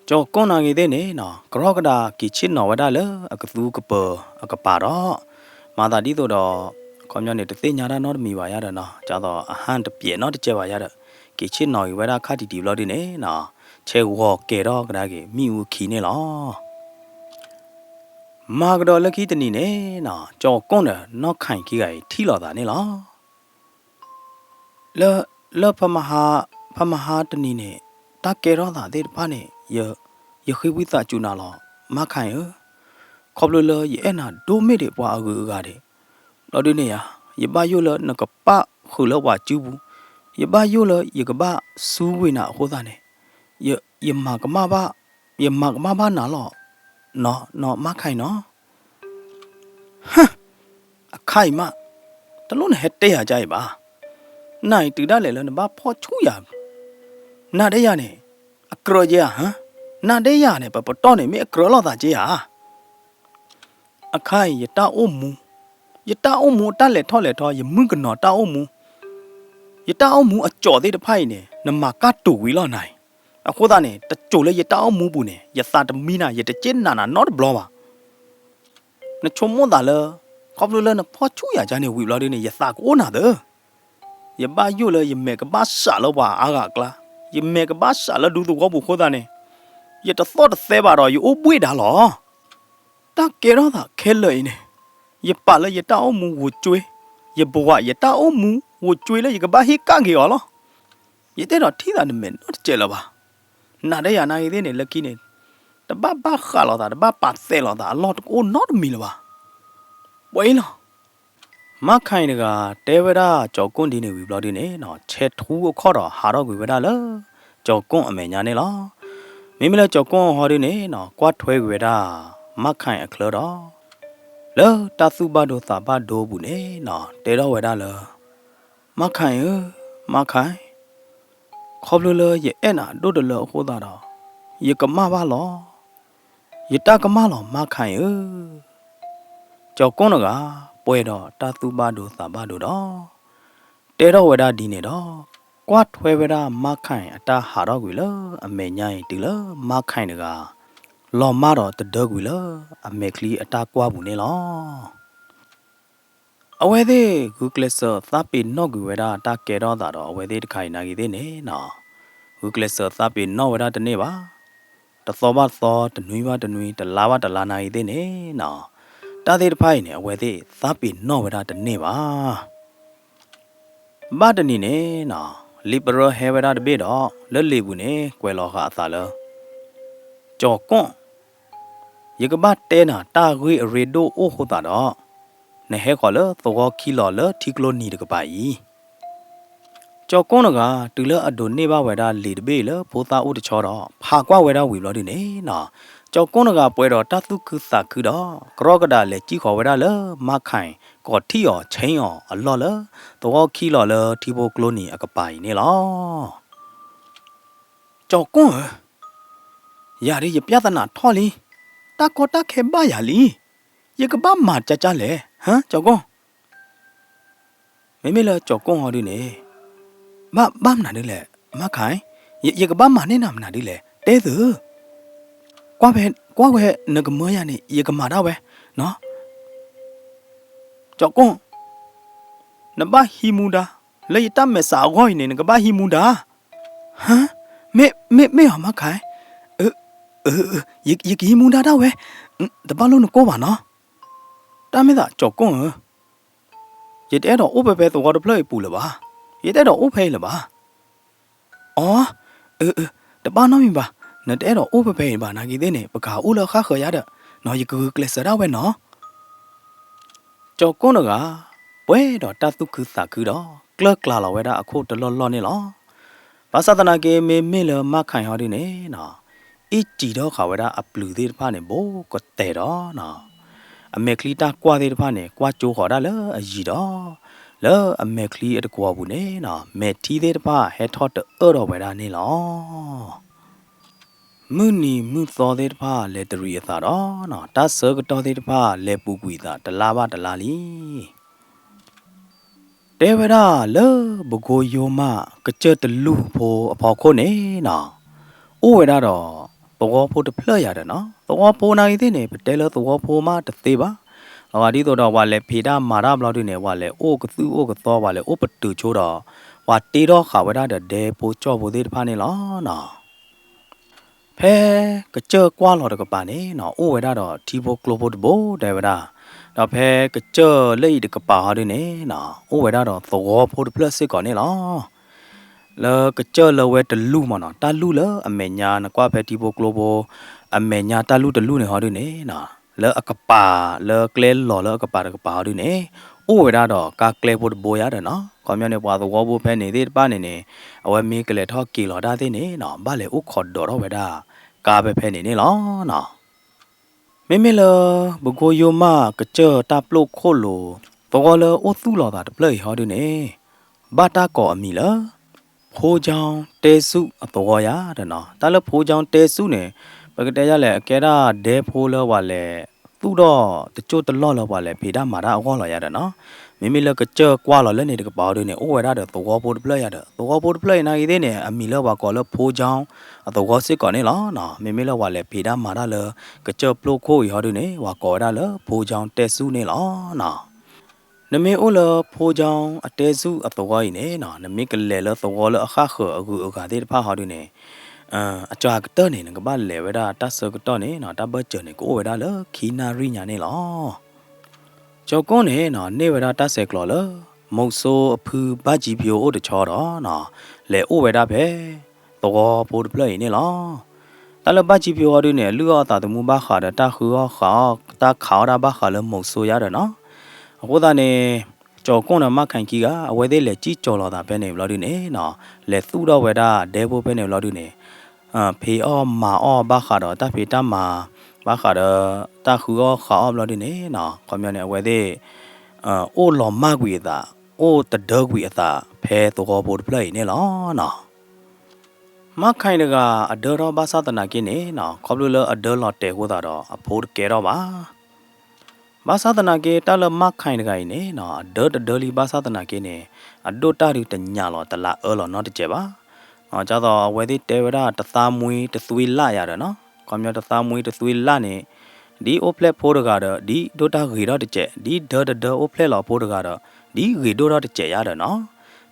ကၠီၤကိၣ်နာ်ဂ့ၤသ့ၣ်န့ၣ်နီၤ ကရီကဒးက့ၤဆ့ၣ်နီၤဝဲဒၣ်လၢအကသူကပၢၤအကပၤဒီး မၤသးဒ်သိးဒီး ခီပညီန့ၣ် တသ့ၣ်ညါတၢ်နီတမံၤဘၣ်ယါဒီးနီၤ ဒ်သိးအဟၣ်တပျဲးနီတကဲဘၣ်ယါဒီး က့ၤဆ့ၣ်နီၤက့ၤဝဲဒၣ်ခါတံၢ်တံၢ်ဘျီဒုန့ၣ်နီၤ ဆဲးဂီၤကဲၤထီၣ်ကဒါက့ၤမ့ၣ်အူခံန့ၣ်လီၤ. မၤကဒီးလၢခံတနံၤန့ၣ်နီၤ ကၠီၤကိၣ်ဒီးနီၢ်ခဲခံဂၤအံၤထံၣ်လိာ်သးန့ၣ်လီၤ. လၢ လၢ ဖဲမဟါတနံၤန့ၣ် တၢ်ကဲထီၣ်သးသ့ၣ်တဖၣ်န့ၣ် ယ ယဃ့ဝံသးစူၤနၤလီၤ မါခဲဧၢ, ခီဖျိလၢယအဲၣ်နၤဒိၣ်မ့ၢ်ဒံးပှၤအဂုၤအဂၤဒံး, ဘျီဒုန့ၣ်ယါ ယဘၣ်ယိၣ်လၢနကပၣ်ဃုာ်လၢပှၤစုပူၤ, ယဘၣ်ယိၣ်လၢယကဘၣ်စုဝ့ၤနၤအဃိသတးန့ၣ်, ယ ယမၤကမၣ်ဘၣ်, ယမၤကမၣ်ဘၣ်နၤလီၤ, နီၢ် နီၢ် မါခဲနီၤ. ဟၢ အခါအံၤမး, တလိၣ်နဟဲတဲယၤကါအံၤဘၣ်. နၤအံၤတုၤဒၣ်လဲာ်လၢနဘၣ်ဖီၣ်ဆူၣ်ယၤ, နၤဒဲယၤန့ၣ် အကြၢးက့ဧါ, နၤဒဲယၤန့ၣ် ပပတီၢ်န့ၣ် မ့ၢ်အကြၢးလိာ်သးက့ဧါ. အခါအံၤယတၢ်အိၣ်မူ, ယတၢ်အိၣ်မူအတၢ်လဲၤထီၣ်လဲၤထီ ယမုၣ်ကနီၤတၢ်အိၣ်မူ, ယတၢ်အိၣ်မူအကၠီၤသ့ၣ်တဖၣ်အံၤန့ၣ် နမၤကၢ်တူာ်ဝံၤလီၤနၤအံၤ, အဃိသတးန့ၣ် တစိၤလၢယတၢ်အိၣ်မူပူၤန့ၣ် ယသးတမံနၤ ယတက့ၢ်နာ်နၤနီတဘျီဘၣ်. နဆိကမိၣ်သးလၢ ခီဖျိလၢနဖီၣ်ဆူၣ်ယၤကါန့ၣ်ဝံၤဘျီဒုန့ၣ် ယသးကအိၣ်နၤသၢ, ယဘၣ်ယိၣ်လၢယမဲာ်ကဘၣ်စးလၢပှၤအါဂၤအကျါ, ယမဲာ်ကဘၣ်စးလၢဒူသဝီပူၤအဃိသတးန့ၣ်, ယတသီၣ်တသဲဘၣ်ဒီးယအိၣ်ဘှ့ၣ်ဒါလီၤ. တၢ်ကဲထီၣ်သးခဲလၢာ်အံၤန့ၣ်, ယပာ်လၢယတၢ်အိၣ်မူဂိၤကွ့, ယဘဝးယတၢ်အိၣ်မူဂိၤကွ့လၢယကဘၣ်ဟ့ၣ်ကၣ်က့ၤအီၤလီၤ. ယတအဲၣ်ဒိးထံၣ်သးနမဲာ်နီတစဲးလၢၤဘၣ်. နၤဒဲယၤနာ်ဂ့ၤသ့ၣ်န့ၣ် လၢခံန့ၣ် တဘၣ်ဘၣ်ဃးလိာ်သး တဘၣ်ပာ်သဲးလိာ်သး အလီၢ်တအိၣ်နီတမံၤလၢၤဘၣ်. ပှဲၤအံၤလီၤ. မါခဲတဂၤတဲဝဲဒၣ်ကၠီၤကိၣ်ဒ်န့ၣ်ဝံၤဘျီဒုန့ၣ်နီၤ ဆဲးထူအခီၣ်ဒီးဟးထီၣ်ကွံာ်ဝဲဒၣ်လၢ ကၠီၤကိၣ်အမဲာ်ညါန့ၣ်လီၤ. မ့မ့ၢ်လၢကၠီၤကိၣ်အဟီဒုန့ၣ်နီၤ ကွၢ်ထွဲကွံာ်ဝဲဒၣ် မါခဲအချၢဒီး လၢတၢ်သူၣ်ဘၣ်ဒိသးဘၣ်ဒိအပူၤန့ၣ်နီၤ တဲထီၣ်ဝဲဒၣ်လၢ မါခဲအံၤဧၢ, မါခဲအံၤ, ခီဖျိလၢယအဲၣ်နၤဒိၣ်တလၢအဃိသတးဒီး ယကမၣ်ဘၣ်လီၤ. ယတၢ်ကမၣ်လီၤ မါခဲအံၤဧၢ. ကၠီၤကိၣ်တဂၤ ပှဲၤဒီးတၢ်သူၣ်ဘၣ်ဒိသးဘၣ်ဒိဒီး တဲထီၣ်ဝဲဒၣ်ဒ်န့ၣ်ဒီး ကွၢ်ထွဲဝဲဒၣ်မါခဲအတၢ်ဟးထီၣ်ကွံာ်လၢအမဲာ်ညါအံၤ တုၤလၢမါခဲတဂၤ လီၤမၢ်ဒီးတဒၢကွံာ်လၢအမဲာ်ချံအတၢ်ကွၢ်ပူၤန့ၣ်လီၤ. အဝဲသ့ၣ်ဂုာ်ကျဲးစၢးသးပ့ၤနီၣ်ကွံာ်ဝဲဒၣ်တၢ်ကဲထီၣ်သးဒီး အဝဲသ့ၣ်တခါအံၤနာ်ဂ့ၤသ့ၣ်န့ၣ်နီၤ ဂုာ်ကျဲးစၢးသးပ့ၤနီၣ်ဝဲဒၣ်တန့ၢ်ဘၣ်. တသီဘၣ်တသီ တနွံဘၣ်တနွံ တလါဘၣ်တလါနာ်ဂ့ၤသ့ၣ်န့ၣ်နီၤ တၢ်သ့ၣ်တဖၣ်အံၤန့ၣ် အဝဲသ့ၣ်သးပ့ၤနီၣ်ဝဲဒၣ်တန့ၢ်ဘၣ်. ဘၣ်တနံၤန့ၣ်နီၤ လံာ်ပရၢဟဲဝဲဒၣ်တဘ့ၣ်ဒီး လၢလံာ်ပူၤန့ၣ် ကွဲးလီၤဃာ်အသးလၢ ကၠီၤကိၣ်, ယကဘၣ်တဲနၤတၢ်ဂ့ၢ်အရ့ဒိၣ်အိၣ်အဃိသတးဒီး နဟဲဃီၤလၢသဝီခံလီၤလၢထံကျိနံၤတကပၤအံၤ. ကၠီၤကိၣ်တဂၤ တုၤလၢအဒိးန့ၢ်ဘၣ်ဝဲဒၣ်လံာ်တဘ့ၣ်လၢဖိသၣ်အိၣ်တဆီဒီး ဖးကွၢ်ဝဲဒၣ်ဝံၤဘျီဒုန့ၣ်နီၤ ကၠီၤကိၣ်တဂၤပှဲၤဒီးတၢ်သူၣ်ခုသးခုဒီး ကရီကဒးလဲၤစံၣ်ဃီၤဝဲဒၣ်လၢမါခဲ ကိးထံၣ်အီၤဆ့အီၤအလီၢ်လၢ သဝီခံလီၤလၢထံဖိကျိနံၤအကပၤအံၤန့ၣ်လီၤ. ကၠီၤကိၣ်ဧၢ, ယၤဒ်ယပျၢ်သနာ်ထီၣ်လံ, တၢ်ကီတၢ်ခဲဘၣ်ယၤလံ, ယကဘၣ်မၤကၠါကၠါလဲၣ်, ဟၢ ကၠီၤကိၣ်. မ့မ့ၢ်လၢကၠီၤကိၣ်ဟီဒုန့ၣ်, ဘၣ် ဘၣ်မနုၤဒ်လဲၣ်, မါခၢ်, ယ ယကဘၣ်မၤန့ၢ်နၤမနုၤဒ်လဲၣ်, တဲသု, ကွၢ်ဝဲ ကွၢ်ဝဲနကမၢယၤန့ၣ် ယကမၤဒၣ်ဝဲ, နီၤ. ကၠီၤကိၣ်, နဘၣ်ဟံးမူဒါ, လၢယတၢ်မဲာ်ဆှးအဂီၢ်အံၤန့ၣ် နကဘၣ်ဟံးမူဒါ. ဟၢ, မ့ၢ် မ့ၢ် မ့ၢ်အီၤမါခၢ်, အၢ အၢ ယ ယကဟံးမူဒါဒၣ်ဝဲ, တဘၣ်လိၣ်နကိၢ်ဘၣ်နီၤ. တၢ်မ့ၢ်သးကၠီၤကိၣ်ဧၢ, ယတအဲၣ်ဒိးအိၣ်ဖဲဖဲသဝီတဖျၢၣ်အံၤပူၤလၢၤဘၣ်, ယတအဲၣ်ဒိးအိၣ်ဖဲအံၤလၢၤဘၣ်. အီ, အၢ အၢ တဘၣ်နီတမံၤဘၣ်, နတအဲၣ်ဒိးအိၣ်ဖဲဖဲအံၤဘၣ်နာ်က့သ့ၣ်န့ၣ် ပကဟးအိၣ်လၢအဃၣ်ဃၢၤယၤဒီး, နီၤ ယကဂုာ်ကျဲးစၢးဒၣ်ဝဲနီၤ. ကၠီၤကိၣ်တဂၤ ပှဲၤဒီးတၢ်သူၣ်ခုသးခုဒီး ကျၢၢ်ကျါလီၤဝဲဒၣ်အခိၣ်တလီၢ်လီၢ်န့ၣ်လီၤ. ဘၣ်ဆၣ်သနာ်က့ မ့မ့ၢ်လၢမါခၢ်ဟီဒုန့ၣ်နီၤ, အ့ၣ်စံၤထီၣ်ဃာ်ဝဲဒၣ်အပျုၤသ့ၣ်တဖၣ်န့ၣ် ဘူးကတဲာ်ဒီးနီၤ, အမဲာ်ချံတၢ်ကွၢ်သ့ၣ်တဖၣ်န့ၣ် ကွၢ်ကၠိဃီၤဒၣ်လၢအယံၤဒီး, လၢအမဲာ်ချံအတကွီၤပူၤန့ၣ်နီၤ, မဲာ်ထံသ့ၣ်တဖၣ်ဟဲထီၣ်တအၢၣ်ထီၣ်ဝဲဒၣ်န့ၣ်လီၤ. မုၢ်နံၤမုၢ်သီသ့ၣ်တဖၣ်လဲၤတရံးအသးဒီးနီၤ, တၢ်ဆၢကတီၢ်သ့ၣ်တဖၣ်လဲၤပူၤကွံာ်အသးတလါဘၣ်တလါလံ. တဲဝဲဒၣ်လၢပကိယိမးကစၢၢ်တလူၢ်ဖိအဖီခိၣ်န့ၣ်နီၤ, အိၣ်ဝဲဒၣ်ဒီး သဝီဖိတဖျၢၣ်ယၤဒီးနီၤ, သဝီဖိနာ်က့သ့ၣ်န့ၣ် ပတဲလၢသဝီဖိမးတသ့ဘၣ်. လီၤဂာ်ဒ်သိးဒီး ပှၤလဲၤဖံးတၢ်မၤတၢ်ဘျီဒုန့ၣ် ပှၤလဲၤအိၣ်ကသူၣ်အိၣ်ကသီ ပှၤလဲၤအိၣ်ပတုာ်ဆိဒီး ပှၤတ့ထီၣ်ဃာ်ဝဲဒၣ်ဒီးဒဲဖိကၠီၢ်ဖိသ့ၣ်တဖၣ်န့ၣ်လီၤနီၤ. ဖဲကစၢၢ်ကွၢ်လီၤတကပၤန့ၣ်နီၤ, အိၣ်ဝဲဒၣ်ဒီးထံဖိကျိဖိတဘိတဲဝဲဒၣ်, ဒီးဖဲကစၢၢ်လၢအံၤတကပၤဟီဒုန့ၣ်နီၤ, အိၣ်ဝဲဒၣ်ဒီးသဝီဖိတဖျၢၣ်စ့ၢ်ကီးန့ၣ်လီၤ. လၢကစၢၢ်လၢဝဲတလူၢ်မးနီၤ, တၢ်လူၢ်လၢအမဲာ်ညါ နကွၢ်ဖဲထံဖိကျိဖိ အမဲာ်ညါတၢ်လူၢ်တလူၢ်န့ၣ်ဟီဒုန့ၣ်နီၤ, လၢအကပၤ လၢကျဲလီၤလၢအကပၤတကပၤဟီဒုန့ၣ်, အိၣ်ဝဲဒၣ်ဒီးကါကျဲဖိတဘိယၤဒီးနီၤ. ခီပညီန့ၣ် ပှၤသဝီဖိဖဲန့ၣ်သ့ၣ်တဖၣ်န့ၣ်န့ၣ်, အဝဲမ့ၢ်ကလဲၤထီၣ်က့ၤလီၤတၢ်သ့ၣ်န့ၣ်နီၤ, ဘၣ်လဲၤအိၣ်ခိးဒိးထီၣ်ဝဲဒၣ် ကါဖဲဖဲန့ၣ်န့ၣ်လီၤနီၤ. မ့မ့ၢ်လၢပကိယိမးကစၢၢ်တၢ်ပျိခိၣ်လိၤ သဝီလၢအိၣ်သူၣ်လီၤသးတဖျၢၣ်အံၤဟီဒုန့ၣ်, ဘၣ်တၢ်ကိးအမံၤလၢ ဖိကၠီတဲဆူၣ်အသဝီယၤဒီးနီၤ. တၢ်လၢဖိကၠီတဲဆူၣ်န့ၣ်, ပကတဲယၤလဲၣ် အကဲဒၣ်ဒဲဖိလၢပှၤလဲၤသူၣ်ထီၣ်တစိၢ်တလီၢ်လၢပှၤလဲၤဖံးတၢ်မၤတၢ်အဂီၢ်လီၤယၤဒီးနီၤ. မ့မ့ၢ်လၢကစၢၢ်ကွၢ်လီၤလၢန့ၣ်တကပၤဟီဒုန့ၣ် အိၣ်ဝဲဒၣ်ဒီးသဝီဖိတဖျၢၣ်ယၤဒီး သဝီဖိတဖျၢၣ်အံၤနာ်က့သ့ၣ်န့ၣ် အမံၤလၢပှၤကိးလၢဖိကၠီအသဝီစ့ၢ်ကီးန့ၣ်လီၤနီၤ. မ့မ့ၢ်လၢပှၤလဲၤဖံးတၢ်မၤတၢ်လၢ ကစၢၢ်ပျိခိၣ်အံၤဟီဒုန့ၣ် ပှၤကိးဝဲဒၣ်လၢဖိကၠီတဲဆူၣ်န့ၣ်လီၤနီၤ. နမ့ၢ်အိၣ်လၢဖိကၠီအတဲဆူၣ်အသဝီအံၤန့ၣ်နီၤ, နမ့ၢ်ကလဲၤလၢသဝီလၢအဃၣ်ဃၢၤအဂုၤအဂၤသ့ၣ်တဖၣ်ဟီဒုန့ၣ်, အကၠီအကတၢၢ်န့ၣ် နကဘၣ်လဲၤဝဲဒၣ်တၢ်ဆၢကတီၢ်န့ၣ်နီၤ, တၢ်ဘၢၣ်စၢၤန့ၣ် ကအိၣ်ဝဲဒၣ်လၢခံနၣ်ရံၣ်ညါန့ၣ်လီၤ. ကၠီကိၣ်န့ၣ်နီၤ န့ၢ်ဝဲဒၣ်တၢ်ဆဲးကျိးလၢ မုၢ်စိအဖုဘၣ်ကၠံဖၠိအိၣ်တဆီဒီးနီၤ, လဲၤအိၣ်ဝဲဒၣ်ဖဲ သဝီဖိတဖျၢၣ်အံၤန့ၣ်လီၤ. တၢ်လၢဘၣ်ကၠံဖၠိဟီဒုန့ၣ် အလုၢ်အီၣ်အသးသမူဘၣ်ဃးဒီးတၢ်ဃုအီၣ်ဃုအီၣ် တၢ်ခးအီၣ်တၢ်ဘၣ်ဃးလၢမုၢ်စိယၤဒီးနီၤ. အဃိသတးန့ၣ် ကၠီကိၣ်န့ၣ် မါခၣ်ခံဂၤ အဝဲသ့ၣ်လဲၤစံၣ်ကၠီၤလီၤသးဖဲန့ၣ်ဘျီဒုန့ၣ်နီၤ, လဲၤသူၣ်ထီၣ်ဝဲဒၣ်ဒဲဖိဖဲန့ၣ်ဘျီဒုန့ၣ် ဖံးအီၣ်မၤအီၣ်ဘၣ်ဃးဒီးတၢ်ဖံးတၢ်မၤ ဘၣ်ဃးဒီးတၢ်ဃုအီၣ်ဃုအီၣ်ဘျီဒုန့ၣ်နီၤ, ခီပညီန့ၣ် အဝဲသ့ၣ် အိၣ်လီၤမၢ်ကွံာ်အသး, အိၣ်တဒၢကွံာ်အသးဖဲသဝီဖိတဖျၢၣ်အံၤန့ၣ်လီၤနီၤ. မါခၣ်တဂၤအဒၢထီၣ်ဘၣ်ဆၣ်သနာ်က့န့ၣ်နီၤ, ခီဖျိလၢအဒၢလီၤတဲာ်အဃိသတးဒီး အဖိတကဲထီၣ်ဘၣ်. ဘၣ်ဆၣ်သနာ်က့ တၢ်လၢမါခၣ်တဂၤအံၤန့ၣ်နီၤ, အဒၢတဒၢလံဘၣ်ဆၣ်သနာ်က့န့ၣ်, အဒိၣ်တၢ်ဒုးတညၣ်လီၤတလးအၢလီၤနီတစဲးဘၣ်. ဒ်သိးအဝဲသ့ၣ်တဲဝဲဒၣ် တသးမှံတသွံလၢ်ယၤဒီးနီၤ, ခီပညီတသးမှံတသွံလၢ်န့ၣ်, ဒ်အိၣ်ဖျဲၣ်ဖိတဂၤဒီး ဒ်ဒိၣ်တၢ်ဂ့ၤထီၣ်တစဲး, ဒ်ဒၢတဒၢအိၣ်ဖျဲၣ်လီၤဖိတဂၤဒီး ဒ်ဂ့ၤဒိၣ်ထီၣ်တစဲးယၤဒီးနီၤ.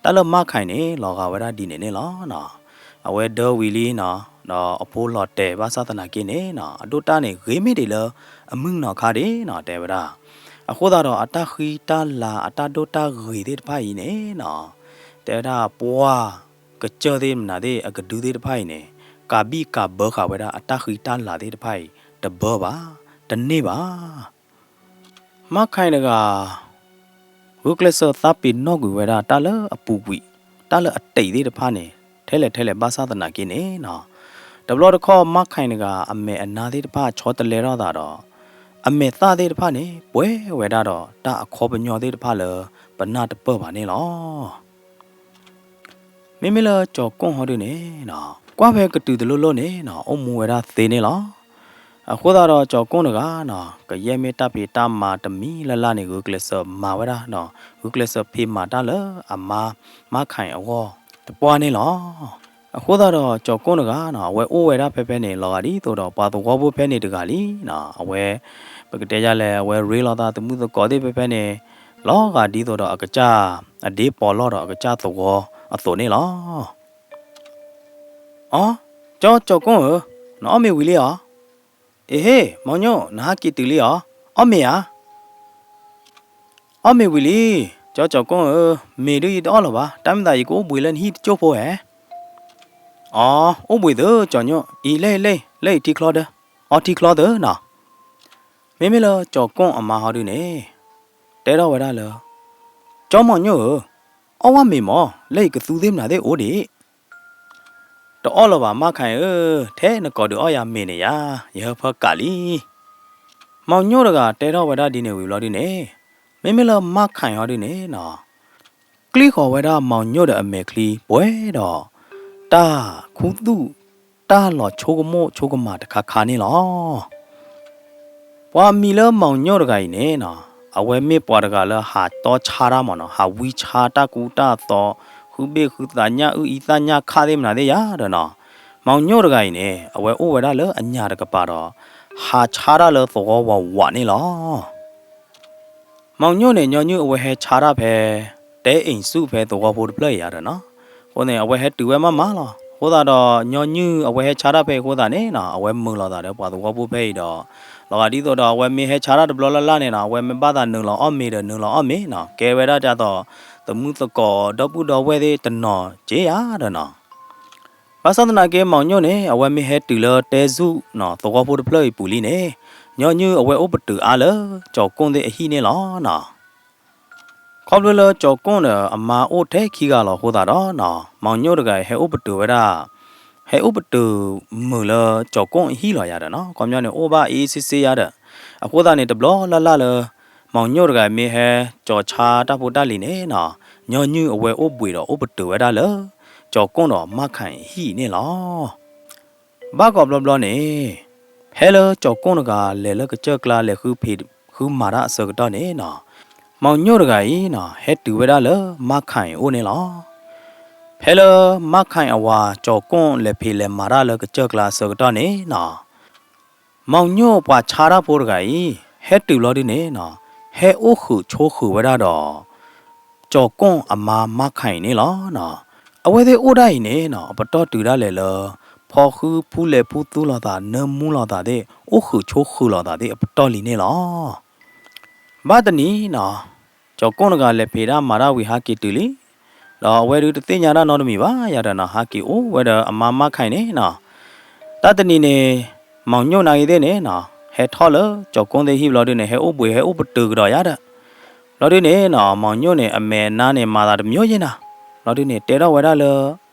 တၢ်လၢမါခၣ်န့ၣ် လီၤဂာ်ဝဲဒၣ်ဒ်န့ၣ်န့ၣ်လီၤနီၤ. အဝဲဒၢဝံၤလံနီၤ, ဒီးအဖိလီၤတဲာ်ဘၣ်ဆၣ်သနာ်က့န့ၣ်နီၤ, အဒိၣ်တၢ်န့ၣ်ဂ့ၤမ့ၢ်ဒံးလၢအမုၢ်နီၤခါဒံးနီၤ တဲဝဲဒၣ်. အဃိသတးဒီးအတၢ်ဃံတၢ်လၤ အတၢ်ဒိၣ်တၢ်ဂ့ၤသ့ၣ်တဖၣ်အံၤန့ၣ်နီၤ, တဲဝဲဒၣ်ပှၢ်ကစၢၢ်သ့ၣ်မနုၤသ့ၣ်အကဒုသ့ၣ်တဖၣ်အံၤန့ၣ်, ကးဘံၣ်ကးဘၢဃာ်ဝဲဒၣ်အတၢ်ဃံတၢ်လၤသ့ၣ်တဖၣ်အံၤ တဘၢဘၣ်, တန့ၢ်ဘၣ်. မါခၣ်တဂၤ ဂုာ်ကျဲးစၢးသးပ့ၤနီၣ်ကွံာ်ဝဲဒၣ်တၢ်လၢအပူၤကွံာ်, တၢ်လၢအတံာ်သ့ၣ်တဖၣ်န့ၣ် ထဲလဲၣ်ထဲလဲၣ်ဘၣ်ဆၣ်သနာ်က့န့ၣ်နီၤ, တဘျီတခီၣ်မါခၣ်တဂၤအမဲာ်အနါသ့ၣ်တဖၣ်ဆီတလဲထီၣ်သးဒီး အမဲာ်သၣ်သ့ၣ်တဖၣ်န့ၣ် ပှဲၤဝဲဒၣ်ဒီးတၢ်အခီပညီသ့ၣ်တဖၣ်လၢပနၢ်တပၢၢ်ဘၣ်န့ၣ်လီၤ. မ့မ့ၢ်လၢကၠီၤကိၣ်ဟီဒုန့ၣ်နီၤ, ကွၢ်ဖဲကတုၤတလိၣ်လိၣ်န့ၣ်နီၤ အိၣ်မူဝဲဒၣ်သ့န့ၣ်လီၤ. အဃိသတးဒီးကၠီၤကိၣ်တဂၤနီၤ ကယဲၢ်မ့ၢ်တၢ်ဖံးတၢ်မၤတမံၤလၢ်လၢ်န့ၣ် ဂုာ်ကျဲးစၢးမၤဝဲဒၣ်နီၤ, ဂုာ်ကျဲးစၢးဖံးမၤတၢ်လၢအမါ မါခၢၣ်အဂီၢ်တပှၢ်န့ၣ်လီၤ. အဃိသတးဒီးကၠီၤကိၣ်တဂၤနီၤ အဝဲအိၣ်ဝဲဒၣ်ဖဲဖဲန့ၣ် လီၤဂာ်ဒ်သိးဒီးပှၤသဝီဖိဖဲန့ၣ်တဂၤလံနီၤ, အဝဲ ပကတဲယၤလဲၣ် အဝဲရ့လိာ်သးသမုၣ်သကိးသ့ၣ်ဖဲဖဲန့ၣ် လီၤဂာ်ဒ်သိးဒီးအကစၢ် အဒ့ပီးလီၢ်ဒီးအကစၢ်သဝီအသိးန့ၣ်လီၤ. အီ, ကၠီၤ ကၠီၤကိၣ်ဧၢ, နအီၣ်မ့ၤဝံၤလံဧါ. အ့ဟ့ၣ် မီၤညိၣ် နဟးက့ၤတုၤလံဧါ. အီၣ်မ့ၤဧါ. အီၣ်မ့ၤဝံၤလံ, ကၠီၤ ကၠီၤကိၣ်ဧၢ, မ့ၢ်ဒုးယတအီၣ်လၢၤဘၣ်, တၢ်မ့ၢ်သးယကအိၣ်ဘှံးလၢနဟံၣ်တကၠိၢ်ဖိဧါ. အီ, အိၣ်ဘှံးသု ကၠီၤညိၣ်, အံၤ လၢအံၤ လၢအံၤ လၢအံၤထံချီဒီး, အီထံချီသုနီၤ. မ့မ့ၢ်လၢကၠီၤကိၣ်အမါဟီဒုန့ၣ် တဲထီၣ်ဝဲဒၣ်လၢ ကၠီၤ မီၤညိၣ်ဧၢ, အီၣ်ဝဲမ့ၤမး, လၢအံၤကသူသ့ၣ်မနုၤသ့ၣ်အိၣ်ဒံး. တအီၣ်လၢၤဘၣ် မါခၢၣ်ဧၢ, ထဲနကိးဒုးအီၣ်ယၤမ့ၤန့ၣ်ယၤ, ယဟၢဖၢကးလံ. မီၤညိၣ်တဂၤတဲထီၣ်ဝဲဒၣ်ဒ်န့ၣ်ဝံၤဘျီဒုန့ၣ်, မ့မ့ၢ်လၢမါခၢၣ်ဟီဒုန့ၣ်နီၤ ကျံၣ်ဃီၤဝဲဒၣ်မီၤညိၣ်ဒီးအမဲာ်ချံပှဲၤဒီး တၢ်ခူသူၣ် တၢ်လီၤဆိကမိၣ်ဆိကမးတခါခါန့ၣ်လီၤ. ပှၤမံၤလၢမီၤညိၣ်တဂၤအံၤန့ၣ်နီၤ အဝဲမ့ၢ်ပှၤတဂၤလၢဟးတီဆါတၢ်မးနီၤ, ဟးဝံဆါတၢ်ကူတၢ်သီ, ဃုဘ့ၣ်ဃုသးညၣ်အုၣ်အံသၣ်ညၣ်ခၣ်သ့ၣ်မနုၤသ့ၣ်ယၤဒီးနီၤ, မီၤညိၣ်တဂၤအံၤန့ၣ် အဝဲအိၣ်ဝဲဒၣ်လၢအညၣ်တကပၤဒီး ဟးဆါတၢ်လၢသဝီဝးဝးန့ၣ်လီၤ. မီၤညိၣ်န့ၣ် ညီနုၢ်အဝဲဟဲဆါတၢ်ဖဲ တဲအ့ၣ်ဆူၣ်ဖဲသဝီဖိတဖျၢၣ်အံၤယၤဒီးနီၤ, အဃိန့ၣ် အဝဲဟဲတုၤဝဲမးမးလီၤ. အဃိသတးဒီး ညီနုၢ်အဝဲဟဲဆါတၢ်ဖဲအံၤအဃိသတးန့ၣ်နီၤ အဝဲမုာ်လိာ်သးဒီးပှၤသဝီဖိဖဲအံၤဒီး လီၤဂာ်ဒ်သိးဒီး အဝဲမ့ၢ်ဟဲဆါတၢ်တဘျီလၢ်လၢ်န့ၣ်နီၤ အဝဲမ့ၢ်ဘၣ်သးနုာ်လီၤအီၣ်မ့ၤဒီးနုာ်လီၤအီၣ်မ့ၤနီၤ, ကဲဝဲဒၣ်ဒ်သိး သမုၣ်သကိးဒီပုၢ်ဒီဝဲၢ်သ့ၣ်တနီၤက့ယၤဒီးနီၤ ဘၣ်ဆၣ်သနာ်က့ မီၤညိၣ်န့ၣ် အဝဲမ့ၢ်ဟဲတုၤလၢတဲဆူၣ်နီၤ သဝီဖိတဖျၢၣ်အံၤပူၤလံန့ၣ် ညီနုၢ်အဝဲအိၣ်ပတုာ်အါလၢ ကၠီၤကိၣ်သ့ၣ်အဟံၣ်န့ၣ်လီၤနီၤ. ခီဖျိလၢကၠီၤကိၣ်ဒီးအမါအိၣ်ထဲခံဂၤလီၤအဃိသတးဒီးနီၤ မီၤညိၣ်တဂၤအံၤ ဟဲအိၣ်ပတုာ်ဝဲဒၣ် ဟဲအိၣ်ပတုာ်မုာ်လၢကၠီၤကိၣ်အဟံၣ်လီၤယၤဒီးနီၤ, ခီပညီန့ၣ်အိၣ်ဘၣ်အ့ၣ်စ့စ့ယၤဒီး အဃိသတးန့ၣ် တဘျီလၢ်လၢ်လၢ မီၤညိၣ်တဂၤအံၤမ့ၢ်ဟဲကၠီၤဆါတၢ်ဖိတၢ်လံၤန့ၣ်နီၤ ညီနုၢ်အဝဲအိၣ်ဘှံးဒီးအိၣ်ပတုာ်ဝဲဒၣ်လၢ ကၠီၤကိၣ်ဒီးမါခၣ်အံၤအဟံၣ်န့ၣ်လီၤ. ဘၣ်ကိးဘျီဘျီန့ၣ် ဖဲလၢကၠီၤကိၣ်တဂၤလဲၤလၢကစၢၢ်ကျါလဲၤဃုဖံးဃုမၤတၢ်အဆၢကတီၢ်န့ၣ်နီၤ မီၤညိၣ်တဂၤအံၤနီၤ ဟဲတုၤဝဲဒၣ်လၢမါခၣ်အံၤအအိၣ်န့ၣ်လီၤ. ဖဲလၢမါခၣ်အဝၤကၠီၤကိၣ်လဲၤဖံးလဲၤမၤတၢ်လၢကစၢၢ်ကျါအဆၢကတီၢ်န့ၣ်နီၤ မီၤညိၣ်ပှၤဆါတၢ်ဖိတဂၤအံၤ ဟဲတုၤဘျီဒုန့ၣ်နီၤ ဟဲအိၣ်ဃုာ်ဆိးဃုာ်ဝဲဒၣ်ဒီး ကၠီၤကိၣ်အမါမါခၣ်အံၤန့ၣ်လီၤနီၤ. အဝဲသ့ၣ်အိၣ်ဒၣ်အံၤန့ၣ်နီၤ အပတီၢ်တုၤဒၣ်လဲာ်လၢ ဖီဃုဖူလဲၤဖူသူလိာ်သး နၢမူလိာ်သးသ့ၣ် အိၣ်ဃုာ်ဆိးဃုာ်လိာ်သးသ့ၣ်အပတီၢ်လံန့ၣ်လီၤ. ဘၣ်တနံၤနီၤ ကၠီၤကိၣ်တဂၤလဲၤဖံးတၢ်မၤတၢ်ဝံၤဟးက့ၤတုၤလံ ဒီးအဝဲဒုးတသ့ၣ်ညါတၢ်နီတမံၤဘၣ်ယၤဒီးနီၤ ဟးက့ၤအိၣ်ဝဲဒီးအမါမါခၣ်အံၤန့ၣ်နီၤ. တၢ်တနံၤန့ၣ် မီၤညိၣ်နာ်ဂ့ၤသ့ၣ်န့ၣ်နီၤ ဟဲထီၣ်လၢကၠီၤကိၣ်သ့ၣ်ဟံၣ်ဘျီဒုန့ၣ် ဟဲအိၣ်ဘှံးဟဲအိၣ်ပတုာ်ကဒီးယၤဒီး ဘျီဒုန့ၣ်နီၤ မီၤညိၣ်န့ၣ် အမဲာ်အနါန့ၣ် မၤသးတမံၤယဲၢ်နၤ ဘျီဒုန့ၣ် တဲထီၣ်ဝဲဒၣ်လၢ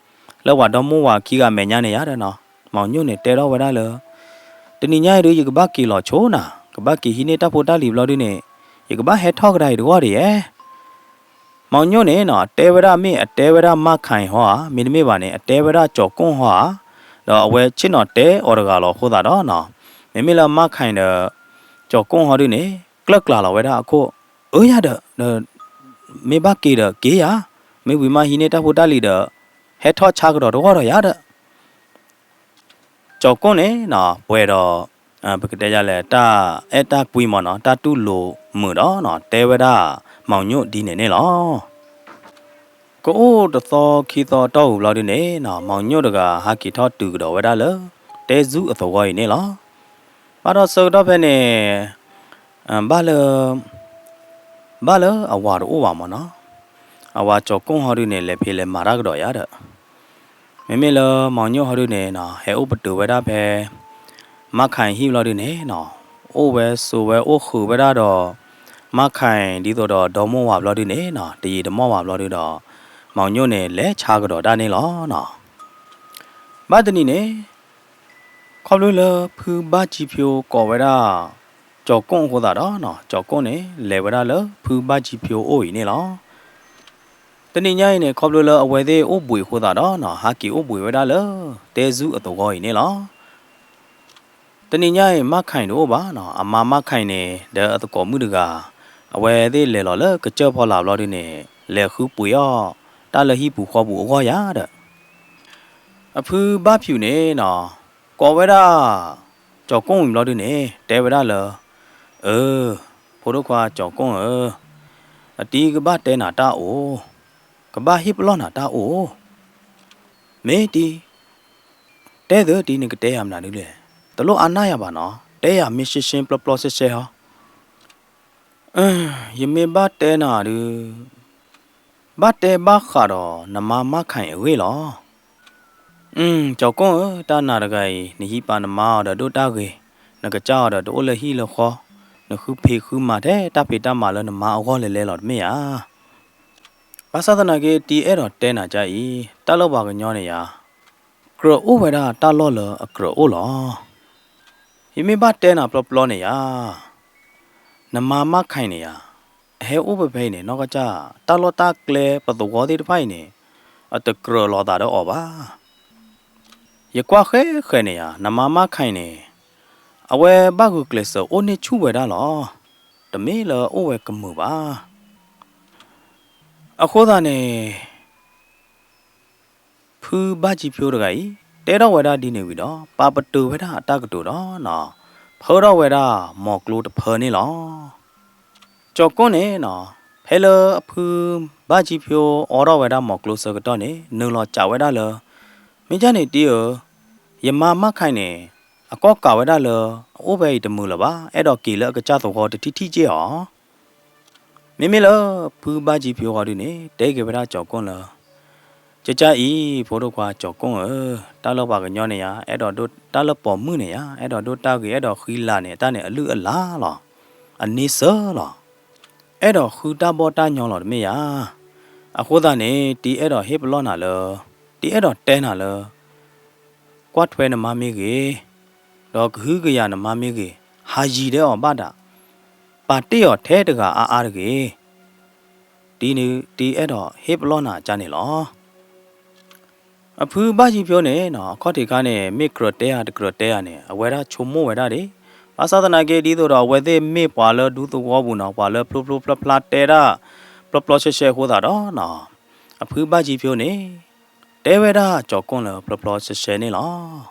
လၢပှၤဒီမါဝၤခံဂၤအမဲာ်ညါန့ၣ်ယၤဒီးနီၤ မီၤညိၣ်န့ၣ် တဲထီၣ်ဝဲဒၣ်လၢ တနံၤညါအံၤဒုး ယကဘၣ်က့ၤလီၤဆိနၤ ကဘၣ်က့ၤဟံးန့ၢ်တၢ်ဖိတၢ်လံၤဘျီဒုန့ၣ် ယကဘၣ်ဟဲထီၣ်ကဒါအံၤတဂီၢ်ဒံးဧါ. မီၤညိၣ်န့ၣ်နီၤ တဲဝဲဒၣ်မ့ၢ်အတဲဝဲဒၣ်မါခၣ်အံၤဟီဧါ, မ့တမ့ၢ်ဘၣ်န့ၣ် အတဲဝဲဒၣ်ကၠီၤကိၣ်ဟီဧါ, ဒီးအဝဲဆ့ၣ်နီၤတဲအီၤတဂၤလီၤအဃိသတးဒီးနီၤ, မ့မ့ၢ်လၢမါခၣ်အံၤဒီး ကၠီၤကိၣ်ဟီဒုန့ၣ် ကျၢၢ်ကျါလီၤဝဲဒၣ်အခိၣ်, အၢယၤဒီး မ့ၢ်ဘၣ်က့ၤဒီးက့ၤယၤ, မ့ၢ်ဝံၤမးဟံးန့ၢ်တၢ်ဖိတၢ်လံၤဒီး ဟဲထီၣ်ဆါကဒီးတဂီၢ်ဒီးယၤဒီး ကၠီၤကိၣ်န့ၣ်နီၤ ပှဲၤဒီး ပကတဲယၤလဲၣ် တၢ်အဲၣ်တၢ်ကွံမ့ၢ်နီၤ တၢ်တူၢ်လိာ်မုာ်ဒီးနီၤ တဲဝဲဒၣ်မီၤညိၣ်ဒ်န့ၣ်န့ၣ်လီၤ. ကအိၣ်တသီခံသီတီၢ်ပူၤဘျီဒုန့ၣ်နီၤ မီၤညိၣ်တဂၤဟးက့ၤထီၣ်တုၤကဒီးဝဲဒၣ်လၢ တဲစူၣ်အသဝီအံၤန့ၣ်လီၤ. ဘၣ်ဒီးဆၢကတီၢ်ဖဲန့ၣ် ဘၣ်လၢ ဘၣ်လၢအဝၤတအိၣ်ဘၣ်မ့ၢ်နီၤ, အဝၤကၠီၤကိၣ်ဟီဒုန့ၣ် လဲၤဖံးလဲၤမၤတၢ်ကဒီးယၤဒီး မ့မ့ၢ်လၢမီၤညိၣ်ဟီဒုန့ၣ်နီၤ ဟဲအိၣ်ပတုာ်ဝဲဒၣ်ဖဲ မါခၣ်အံၤဟံၣ်ဘျီဒုန့ၣ်နီၤ, အိၣ်ဝဲဆိးဝဲအိၣ်ဃုာ်ဝဲဒၣ်ဒီး မါခၣ်အံၤဒ်သိးဒီးဒီမိၢ်ဝၤဘျီဒုန့ၣ်နီၤ တယံာ်တမီၢ်ဘၣ်ဘျီဒုဒီး မီၤညိၣ်န့ၣ် လဲၤဆါကဒီးတၢ်န့ၣ်လီၤနီၤ. ဘၣ်တနံၤန့ၣ် ခီဖျိလၢဖုဘၣ်ကၠံဖၠိကိးဝဲဒၣ် ကၠီၤကိၣ်အဃိသတးဒီးနီၤ ကၠီၤကိၣ်န့ၣ် လဲၤဝဲဒၣ်လၢဖုဘၣ်ကၠံဖၠိအိၣ်အံၤန့ၣ်လီၤ. တနံၤညါအံၤန့ၣ် ခီဖျိလၢအဝဲသ့ၣ်အိၣ်ဘှံးအဃိသတးဒီးနီၤ ဟးက့ၤအိၣ်ဘှံးဝဲဒၣ်လၢ တဲစုအသဝီအံၤန့ၣ်လီၤ. တနံၤညါအံၤ မါခၢၣ်တအိၣ်ဘၣ်နီၤ, အမါမါခၢၣ်န့ၣ် ဒီးအသကိးမုၣ်တဂၤ အဝဲသ့ၣ်လဲၤလီၤလၢကစၢၢ်ဖီလာ်ဘျီဒုန့ၣ် လဲၤဃုပှ့ၤအီၣ် တၢ်လၢဟံၣ်ပူၤဃီပူၤအဂီၢ်ယၤဒီး အဖုဘၣ်ဖၠူးန့ၣ်နီၤ ကိးဝဲဒၣ် ကၠီၤကိၣ်အံၤဘျီဒုန့ၣ် တဲဝဲဒၣ်လၢ အၢ ဖိဒိၣ်ခွါကၠီၤကိၣ်ဧၢ, အတံၤကဘၣ်တဲနၤတၢ်အိၣ်, ကဘၣ်ဟ့ၣ်ပလီၢ်နၤတၢ်အိၣ်, မ့ၢ်တံၤ တဲသၢတံၤန့ၣ်ကတဲယၤမနုၤဒုလဲၣ်, တလိၣ်အါနၢ်ယၤဘၣ်နီၤ, တဲယၤမ့ၢ်ရှင်းရှင်းပျီပျီရှဲရှဲဟီ, ယမ့ၢ်ဘၣ်တဲနၤဒု ဘၣ်တဲဘၣ်ဃးဒီးနမါမါခၢၣ်အဂ့ၢ်လီၤ. ကၠီၤကိၣ်ဧၢ, တၢ်နၤတဂၤအံၤ နဟံးပာ်နမါအီၤဒီးဒိၣ်တၢ်ဂ့ၤ, နကစၢ်အီၤဒီးတအိၣ်လၢဟံၣ်လၢဃီ, နဃုဖံးဃုမၤထဲတၢ်ဖံးတၢ်မၤလၢနမါအဂီၢ်လဲၤလဲၤလီၤတမ့ၢ်ဧါ. ဘၣ်ဆၣ်သနာ်က့ တံၤအဲၣ်ဒိးတဲနၤကါအံၤ တၢ်လၢပှၤကညီန့ၣ်ယါ, ကြၢးအိၣ်ဝဲဒၣ်တၢ်လီၢ်လၢအကြၢးအိၣ်လီၤ. ယမ့ၢ်ဘၣ်တဲနၤပျီပျီန့ၣ်ယါ, နမါမါခၢၣ်န့ၣ်ယါ, အဟဲအိၣ်ဖဲဖဲအံၤန့ၣ် နီၢ်ကစၢ် တၢ်လီၢ်တၢ်ကျဲပသဝီသ့ၣ်တဖၣ်အံၤန့ၣ် အတကြၢးလီၤသးဒီးအီၤဘၣ်. ယကွၢ်ဃဲဃဲန့ၣ်ယါ, နမါမါခၢၣ်န့ၣ် အဝဲဘၣ်ဂုာ်ကျဲးစၢးအိၣ်န့ၢ်ဆူၣ်ဝဲဒၣ်လီၤ. တမ့ၢ်လၢအိၣ်ဝဲကမုာ်ဘၣ်. အဃိသတးန့ၣ် ဖုဘၣ်ကၠံဖၠိတဂၤအံၤ တဲထီၣ်ဝဲဒၣ်ဒ်န့ၣ်ဝံၤဒီး ပာ်ပတုာ်ဝဲဒၣ်အတၢ်ကတိၤဒီးနီၤ, ဖၢထီၣ်ဝဲဒၣ်မိၤကျိတဖၢန့ၣ်လီၤ. ကၠီၤကိၣ်န့ၣ်နီၤ, ဖဲလၢအဖုဘၣ်ကၠံဖၠိအီထီၣ်ဝဲဒၣ်မိၤကျိဆၢကတီၢ်န့ၣ် နုာ်လီၤစံးဝဲဒၣ်လၢ မ့ၢ်ကၢ်န့ၣ်တံၤဧၢ, ယမါမါခၢၣ်န့ၣ် အကီၣ်ကးဝဲဒၣ်လၢ အအိၣ်ဖဲအံၤတမုာ်လၢၤဘၣ်, အဲၣ်ဒိးက့ၤလၢအကစၢ်သဝီတထံၣ်ထံၣ်က့ၢ်အီၤ. မ့မ့ၢ်လၢဖုဘၣ်ကၠံဖၠိဃီဒုန့ၣ် တဲက့ၤဝဲဒၣ်ကၠီၤကိၣ်လၢ ကကၢ်အံၤ ဖိဒိၣ်ခွါကၠီၤကိၣ်ဧၢ, တၢ်လၢပှၤကညီန့ၣ်ယါ, အဲၣ်ဒိးဒိၣ်တၢ်လၢပိာ်မုၣ်န့ၣ်ယါ, အဲၣ်ဒိးဒိၣ်တၢ်ဂ့ၤ အဲၣ်ဒိးဃံလၤန့ၣ် တၢ်န့ၣ်အလုၢ်အလၢ်လီၤ. အန့ဆၢလီၤ. အဲၣ်ဒိးဃုတၢ်ဘီၣ်တၢ်ညီလီၤတမ့ၢ်ယါ. အဃိသတးန့ၣ် တံၤအဲၣ်ဒိးဟ့ၣ်ပလီၢ်နၤလၢ, တံၤအဲၣ်ဒိးတဲနၤလၢ ကွၢ်ထွဲနမါမ့ၢ်ဂ့ၤ, ဒီးကဟုကယာ်နမါမ့ၢ်ဂ့ၤ, ဟးယံၤဒဲးအီၤဘၣ်ဒၣ်, ပာ်တ့ၢ်အီၤထဲတဂၤအါအါတဂ့ၤ. တံၤ, တံၤအဲၣ်ဒိးဟ့ၣ်ပလီၢ်နၤကၢ်န့ၣ်လီၤ. အဖုဘၣ်ကၠံဖၠိန့ၣ်နီၤ အခီၣ်ထံးခါန့ၣ် မ့ၢ်ကြၢးတဲဧါတကြၢးတဲဧါန့ၣ် အဝဲဒၣ်ဆိကမိၣ်ဝဲဒၣ်ဒၣ်, ဘၣ်ဆၣ်သနာ်က့ ဒ်သိးဒီးအဝဲသ့ၣ်မ့ၢ်ပှၤလၢဒူသဝီပူၤနီၤ ပှၤလၢဖျိဖျိဖျါဖျါတဲဒၣ် ပျီပျီရှဲရှဲအဃိသတးဒီးနီၤ, အဖုဘၣ်ကၠံဖၠိန့ၣ် တဲဝဲဒၣ်ကၠီၤကိၣ်လၢပျီပျီရှဲရှဲန့ၣ်လီၤ.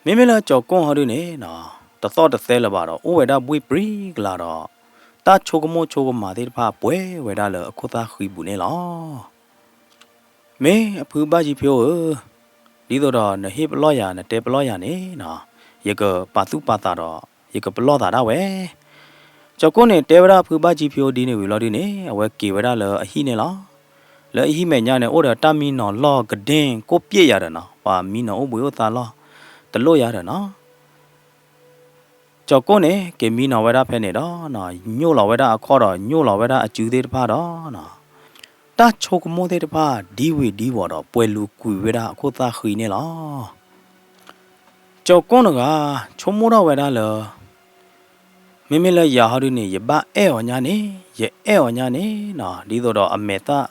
မ့မ့ၢ်လၢကၠီၤကိၣ်ဟီဒုန့ၣ်နီၤ တသီၣ်တသဲလၢၤဘၣ်ဒီး အိၣ်ဝဲဒၣ်ဘှ့ၣ်ပြံကလၤဒီး တၢ်ဆိကမိၣ်ဆိကမးသ့ၣ်တဖၣ်ပှဲၤဝဲဒၣ်လၢအခိၣ်သၣ်ဃံပူၤန့ၣ်လီၤ. မ့ၢ်အဖုဘၣ်ကၠံဖၠိဧၢ, ဒ်သိးဒီးနဟ့ၣ်ပလီၢ်ယၤ နတဲပလီၢ်ယၤန့ၣ်နီၤ, ယကပာ်သူၣ်ပာ်သးဒီး ယကပလီၢ်သးဒၣ်ဝဲ. ကၠီၤကိၣ်န့ၣ် တဲဝဲဒၣ်ဖုဘၣ်ကၠံဖၠိဒ်န့ၣ်ဝံၤလီၤဒုန့ၣ် အဝဲက့ၤဝဲဒၣ်လၢအဟံၣ်န့ၣ်လီၤ. လၢအဟံၣ်မဲာ်ညါန့ၣ် အိၣ်ဒီးတၢ်မံနီၤလီၢ်ကဒ့ၣ်ကိၣ်ပျဲၣ်ယၤဒီးနီၤ, ပှၤမံနီၤအိၣ်ဘှံးအိၣ်သါလီၢ် တလိၣ်ယၤဒီးနီၤ ကၠီၤကိၣ်န့ၣ် က့ၤမံနီၤဝဲဒၣ်ဖဲန့ၣ်ဒီးနီၤ, ညိၣ်လီၤဝဲဒၣ်အခီၣ်ဒီး ညိၣ်လီၤဝဲဒၣ်အစုသ့ၣ်တဖၣ်ဒီးနီၤ, တၢ်ဆိကမိၣ်သ့ၣ်တဖၣ် ဒံဝံၤဒံဝီၤဒီး ပှဲၤလူၤကွံာ်ဝဲဒၣ်အခိၣ်သၣ်ဃံန့ၣ်လီၤ. ကၠီၤကိၣ်တဂၤ ဆိကမိၣ်ထီၣ်ဝဲဒၣ်လၢ မ့မ့ၢ်လၢယၤဟီဒုန့ၣ် ယဘၣ်အဲၣ်အီၤညါန့ၣ် ယအဲၣ်အီၤညါန့ၣ်နီၤ, ဒ်သိးဒီးအမဲာ်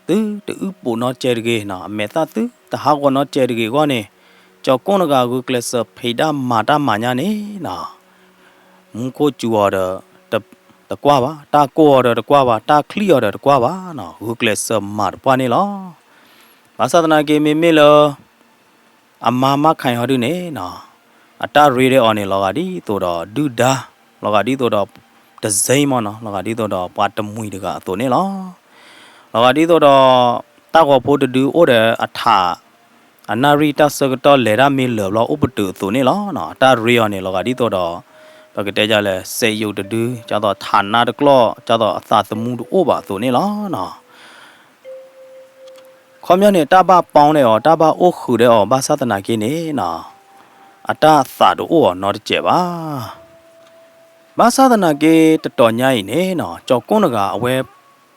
သၣ်သုတအုၣ်ပိာ်နီတစဲးတဂ့ၤနီၤ, အမဲာ်သၣ်သုတဟးဂီၤနီတစဲးတဂ့ၤအဂီၢ်န့ၣ်, ကၠီၤကိၣ်တဂၤ ဂုာ်ကျဲးစၢးဖံးတၢ်မၤတၢ်မၤညါန့ၣ်နီၤ, မူခိၣ်စူၤအီၤဒီး တကွၢ်ဘၣ်, တၢ်ကိၢ်အီၤဒီးတကွၢ်ဘၣ်, တၢ်ချံၣ်အီၤဒီးတကွၢ်ဘၣ်နီၤ, ဂုာ်ကျဲးစၢးမၤတပှၢ်န့ၣ်လီၤ. ဘၣ်ဆၣ်သနာ်က့ မ့မ့ၢ်လၢ အမါမါခၢၣ်ဟီဒုန့ၣ်နီၤ, အတၢ်ရ့ဒီးအီၤန့ၣ် လီၤဂာ်ဒ်သိးဒီးဒုၣ်ဒါ, လီၤဂာ်ဒ်သိးဒီး တစ့မီၢ်နီၤ, လီၤဂာ်ဒ်သိးဒီးပှၤတမှံၤတဂၤအသိးန့ၣ်လီၤ. လီၤဂာ်ဒ်သိးဒီး တၢ်ဂီၤဖိတဒုအိၣ်ဒီးအထး အနၣ်ရံၣ်တၢ်ဆၢကတီၢ်လဲၤတၢ်မ့ၢ်လၢာ်ဘျီအိၣ်ပတုာ်အသိးန့ၣ်လီၤ. တၢ်ရ့အီၤန့ၣ် လီၤဂာ်ဒ်သိးဒီး ပကတဲဒ်လဲၣ် စက်ရုပ်တဒု, ဒ်သိးထးနါတကျီၢ်, ဒ်သိးအသးသမူတအိၣ်ဘၣ်အသိးန့ၣ်လီၤ. ခီပညီန့ၣ် တၢ်ဘၣ်ပီၣ်ဒီးအီၤ, တၢ်ဘၣ်အိၣ်ဃုာ်ဒီးအီၤ, ဘၣ်ဆၣ်သနာ်က့န့ၣ်နီၤ, အတၢ်သးတအိၣ်အီၤနီတစဲးဘၣ်. ဘၣ်ဆၣ်သနာ်က့ တတီၤညါအံၤန့ၣ်နီၤ, ကၠီၤကိၣ်တဂၤ အဝဲ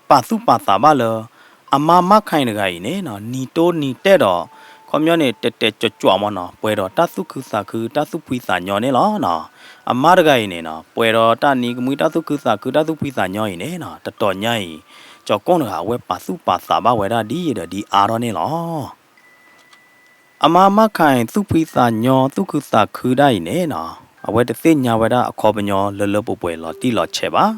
ပာ်သူၣ်ပာ်သးဘၣ်လၢ အမါမါခၢၣ်တဂၤအံၤန့ၣ်နီၤ, နံၤတိၢ်နံၤတဲာ်ဒီး ခီပညီန့ၣ် တဲာ်တဲာ်ကွံာ်ကွံာ်မီၢ်နီၤ, ပှဲၤဒီးတၢ်သူၣ်ခုသးခု တၢ်သူၣ်ဖှံသးညီန့ၣ်လီၤနီၤ. အမါတဂၤအံၤန့ၣ်နီၤ, ပှဲၤဒီးတၢ်နံၤကမှံ တၢ်သူၣ်ခုသးခု တၢ်သူၣ်ဖှံသးညီအံၤန့ၣ်နီၤ, တတီၤညါအံၤ ကၠီၤကိၣ်တဂၤ အဝဲပာ်သူၣ်ပာ်သးဘၣ်ဝဲဒၣ်ဒ်အံၤဒီးဒ်အါထီၣ်န့ၣ်လီၤ. အမါမၢ်ခဲၣ် သူၣ်ဖှံသးညီ သူၣ်ခုသးခုဒၣ်အံၤန့ၣ်နီၤ, အဝဲတသ့ၣ်ညါဝဲဒၣ်အခီပညီလၢလၢပှဲၤပှဲၤလီၤတံၢ်လီၤဆဲးဘၣ်.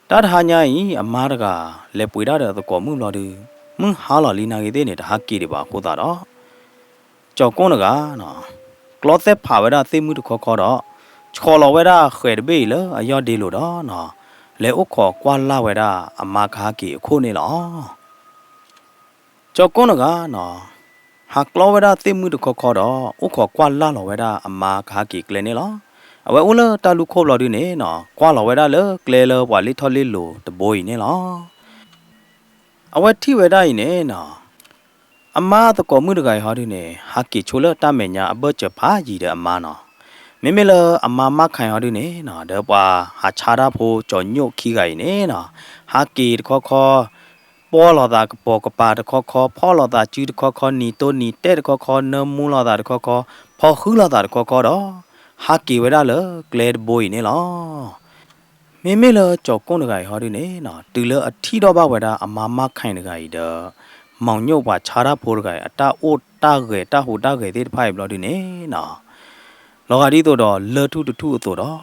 တၢ်တဟါညါအံၤ အမါတဂၤ လဲၤပှ့ၤဒၣ်ဒီးသကိးမုၣ်ဘျီဒုး မုၢ်ဟါလီၤလံနာ်ဂ့ၤသ့ၣ်န့ၣ် တဟးက့ၤဒံးဘၣ်အဃိသတးဒီး ကၠီၤကိၣ်တဂၤနီၤ, ကျီသဲၣ်ဖးဝဲဒၣ်သ့ၣ်မုၢ်တခီခီဒီး ဆီၣ်လီၤဝဲဒၣ်ဃဲးတဘ့ၣ်အံၤလၢအယီၢ်ဒ့လိၤဒီးနီၤ, လဲၤအိၣ်ခိးကွၢ်လၢ်ဝဲဒၣ်အမါကဟးက့ၤအခိၣ်န့ၣ်လီၤ. ကၠီၤကိၣ်တဂၤနီၤ, ဟးကျီဝဲဒၣ်သ့ၣ်မုၢ်တခီခီဒီး အိၣ်ခိးကွၢ်လၢ်လီၤဝဲဒၣ်အမါကဟးက့ၤကျဲန့ၣ်လီၤ. အဝဲအိၣ်လၢတၢ်လူၢ်ခိၣ်ဘျီဒုန့ၣ်နီၤ, ကွၢ်လီၤဝဲဒၣ်လၢကျဲလၢပှၤလ့ၣ်ထီၣ်လ့ၣ်လိၤတဘိအံၤန့ၣ်လီၤ. အဝဲထံၣ်ဝဲဒၣ်အံၤန့ၣ်နီၤ, အမါသကိးမုၣ်တဂၤအံၤဟီဒုန့ၣ် ဟးက့ၤဆိလၢတၢ်မဲာ်ညါအဘၢၣ်စၢၤဖးယံၤဒီးအမါနီၤ. မ့မ့ၢ်လၢအမါမၢ်ခဲၣ်ဟီဒုန့ၣ်နီၤ, ဒီးပှၤဟးဆါတၢ်ဖိကၠီၤညိၣ်ခံဂၤအံၤန့ၣ်နီၤ, ဟးက့ၤတခီခီ ပီၢ်လိာ်သးကပိာ်ကပၤတခီခီ, ဖီၣ်လိာ်သးစုတခီခီ, နံၤတိနံၤတဲတခီခီ, နၢမူလိာ်သးတခီခီ, ဖီဃုလိာ်သးတခီခီဒီး ဟးက့ၤဝဲဒၣ်လၢကျဲတဘိအံၤန့ၣ်လီၤ. မ့မ့ၢ်လၢကၠီၤကိၣ်တဂၤအံၤဟီဒုန့ၣ်နီၤ, တုၤလၢအထံၣ်ထီၣ်ဘၣ်ဝဲဒၣ်အမါမၢ်ခဲၣ်တဂၤအံၤဒီး မီၣ်ညိၣ်ပှၤဆါတၢ်ဖိတဂၤအံၤ အတၢ်အိၣ်တၢ်ဂဲၤတၢ်ဟူးတၢ်ဂဲၤသ့ၣ်တဖၣ်အံၤဘျီဒုန့ၣ်နီၤ, လီၤဂာ်ဒ်သိးဒီးလၢၢ်ထူၣ်တထူၣ်အသိးဒီး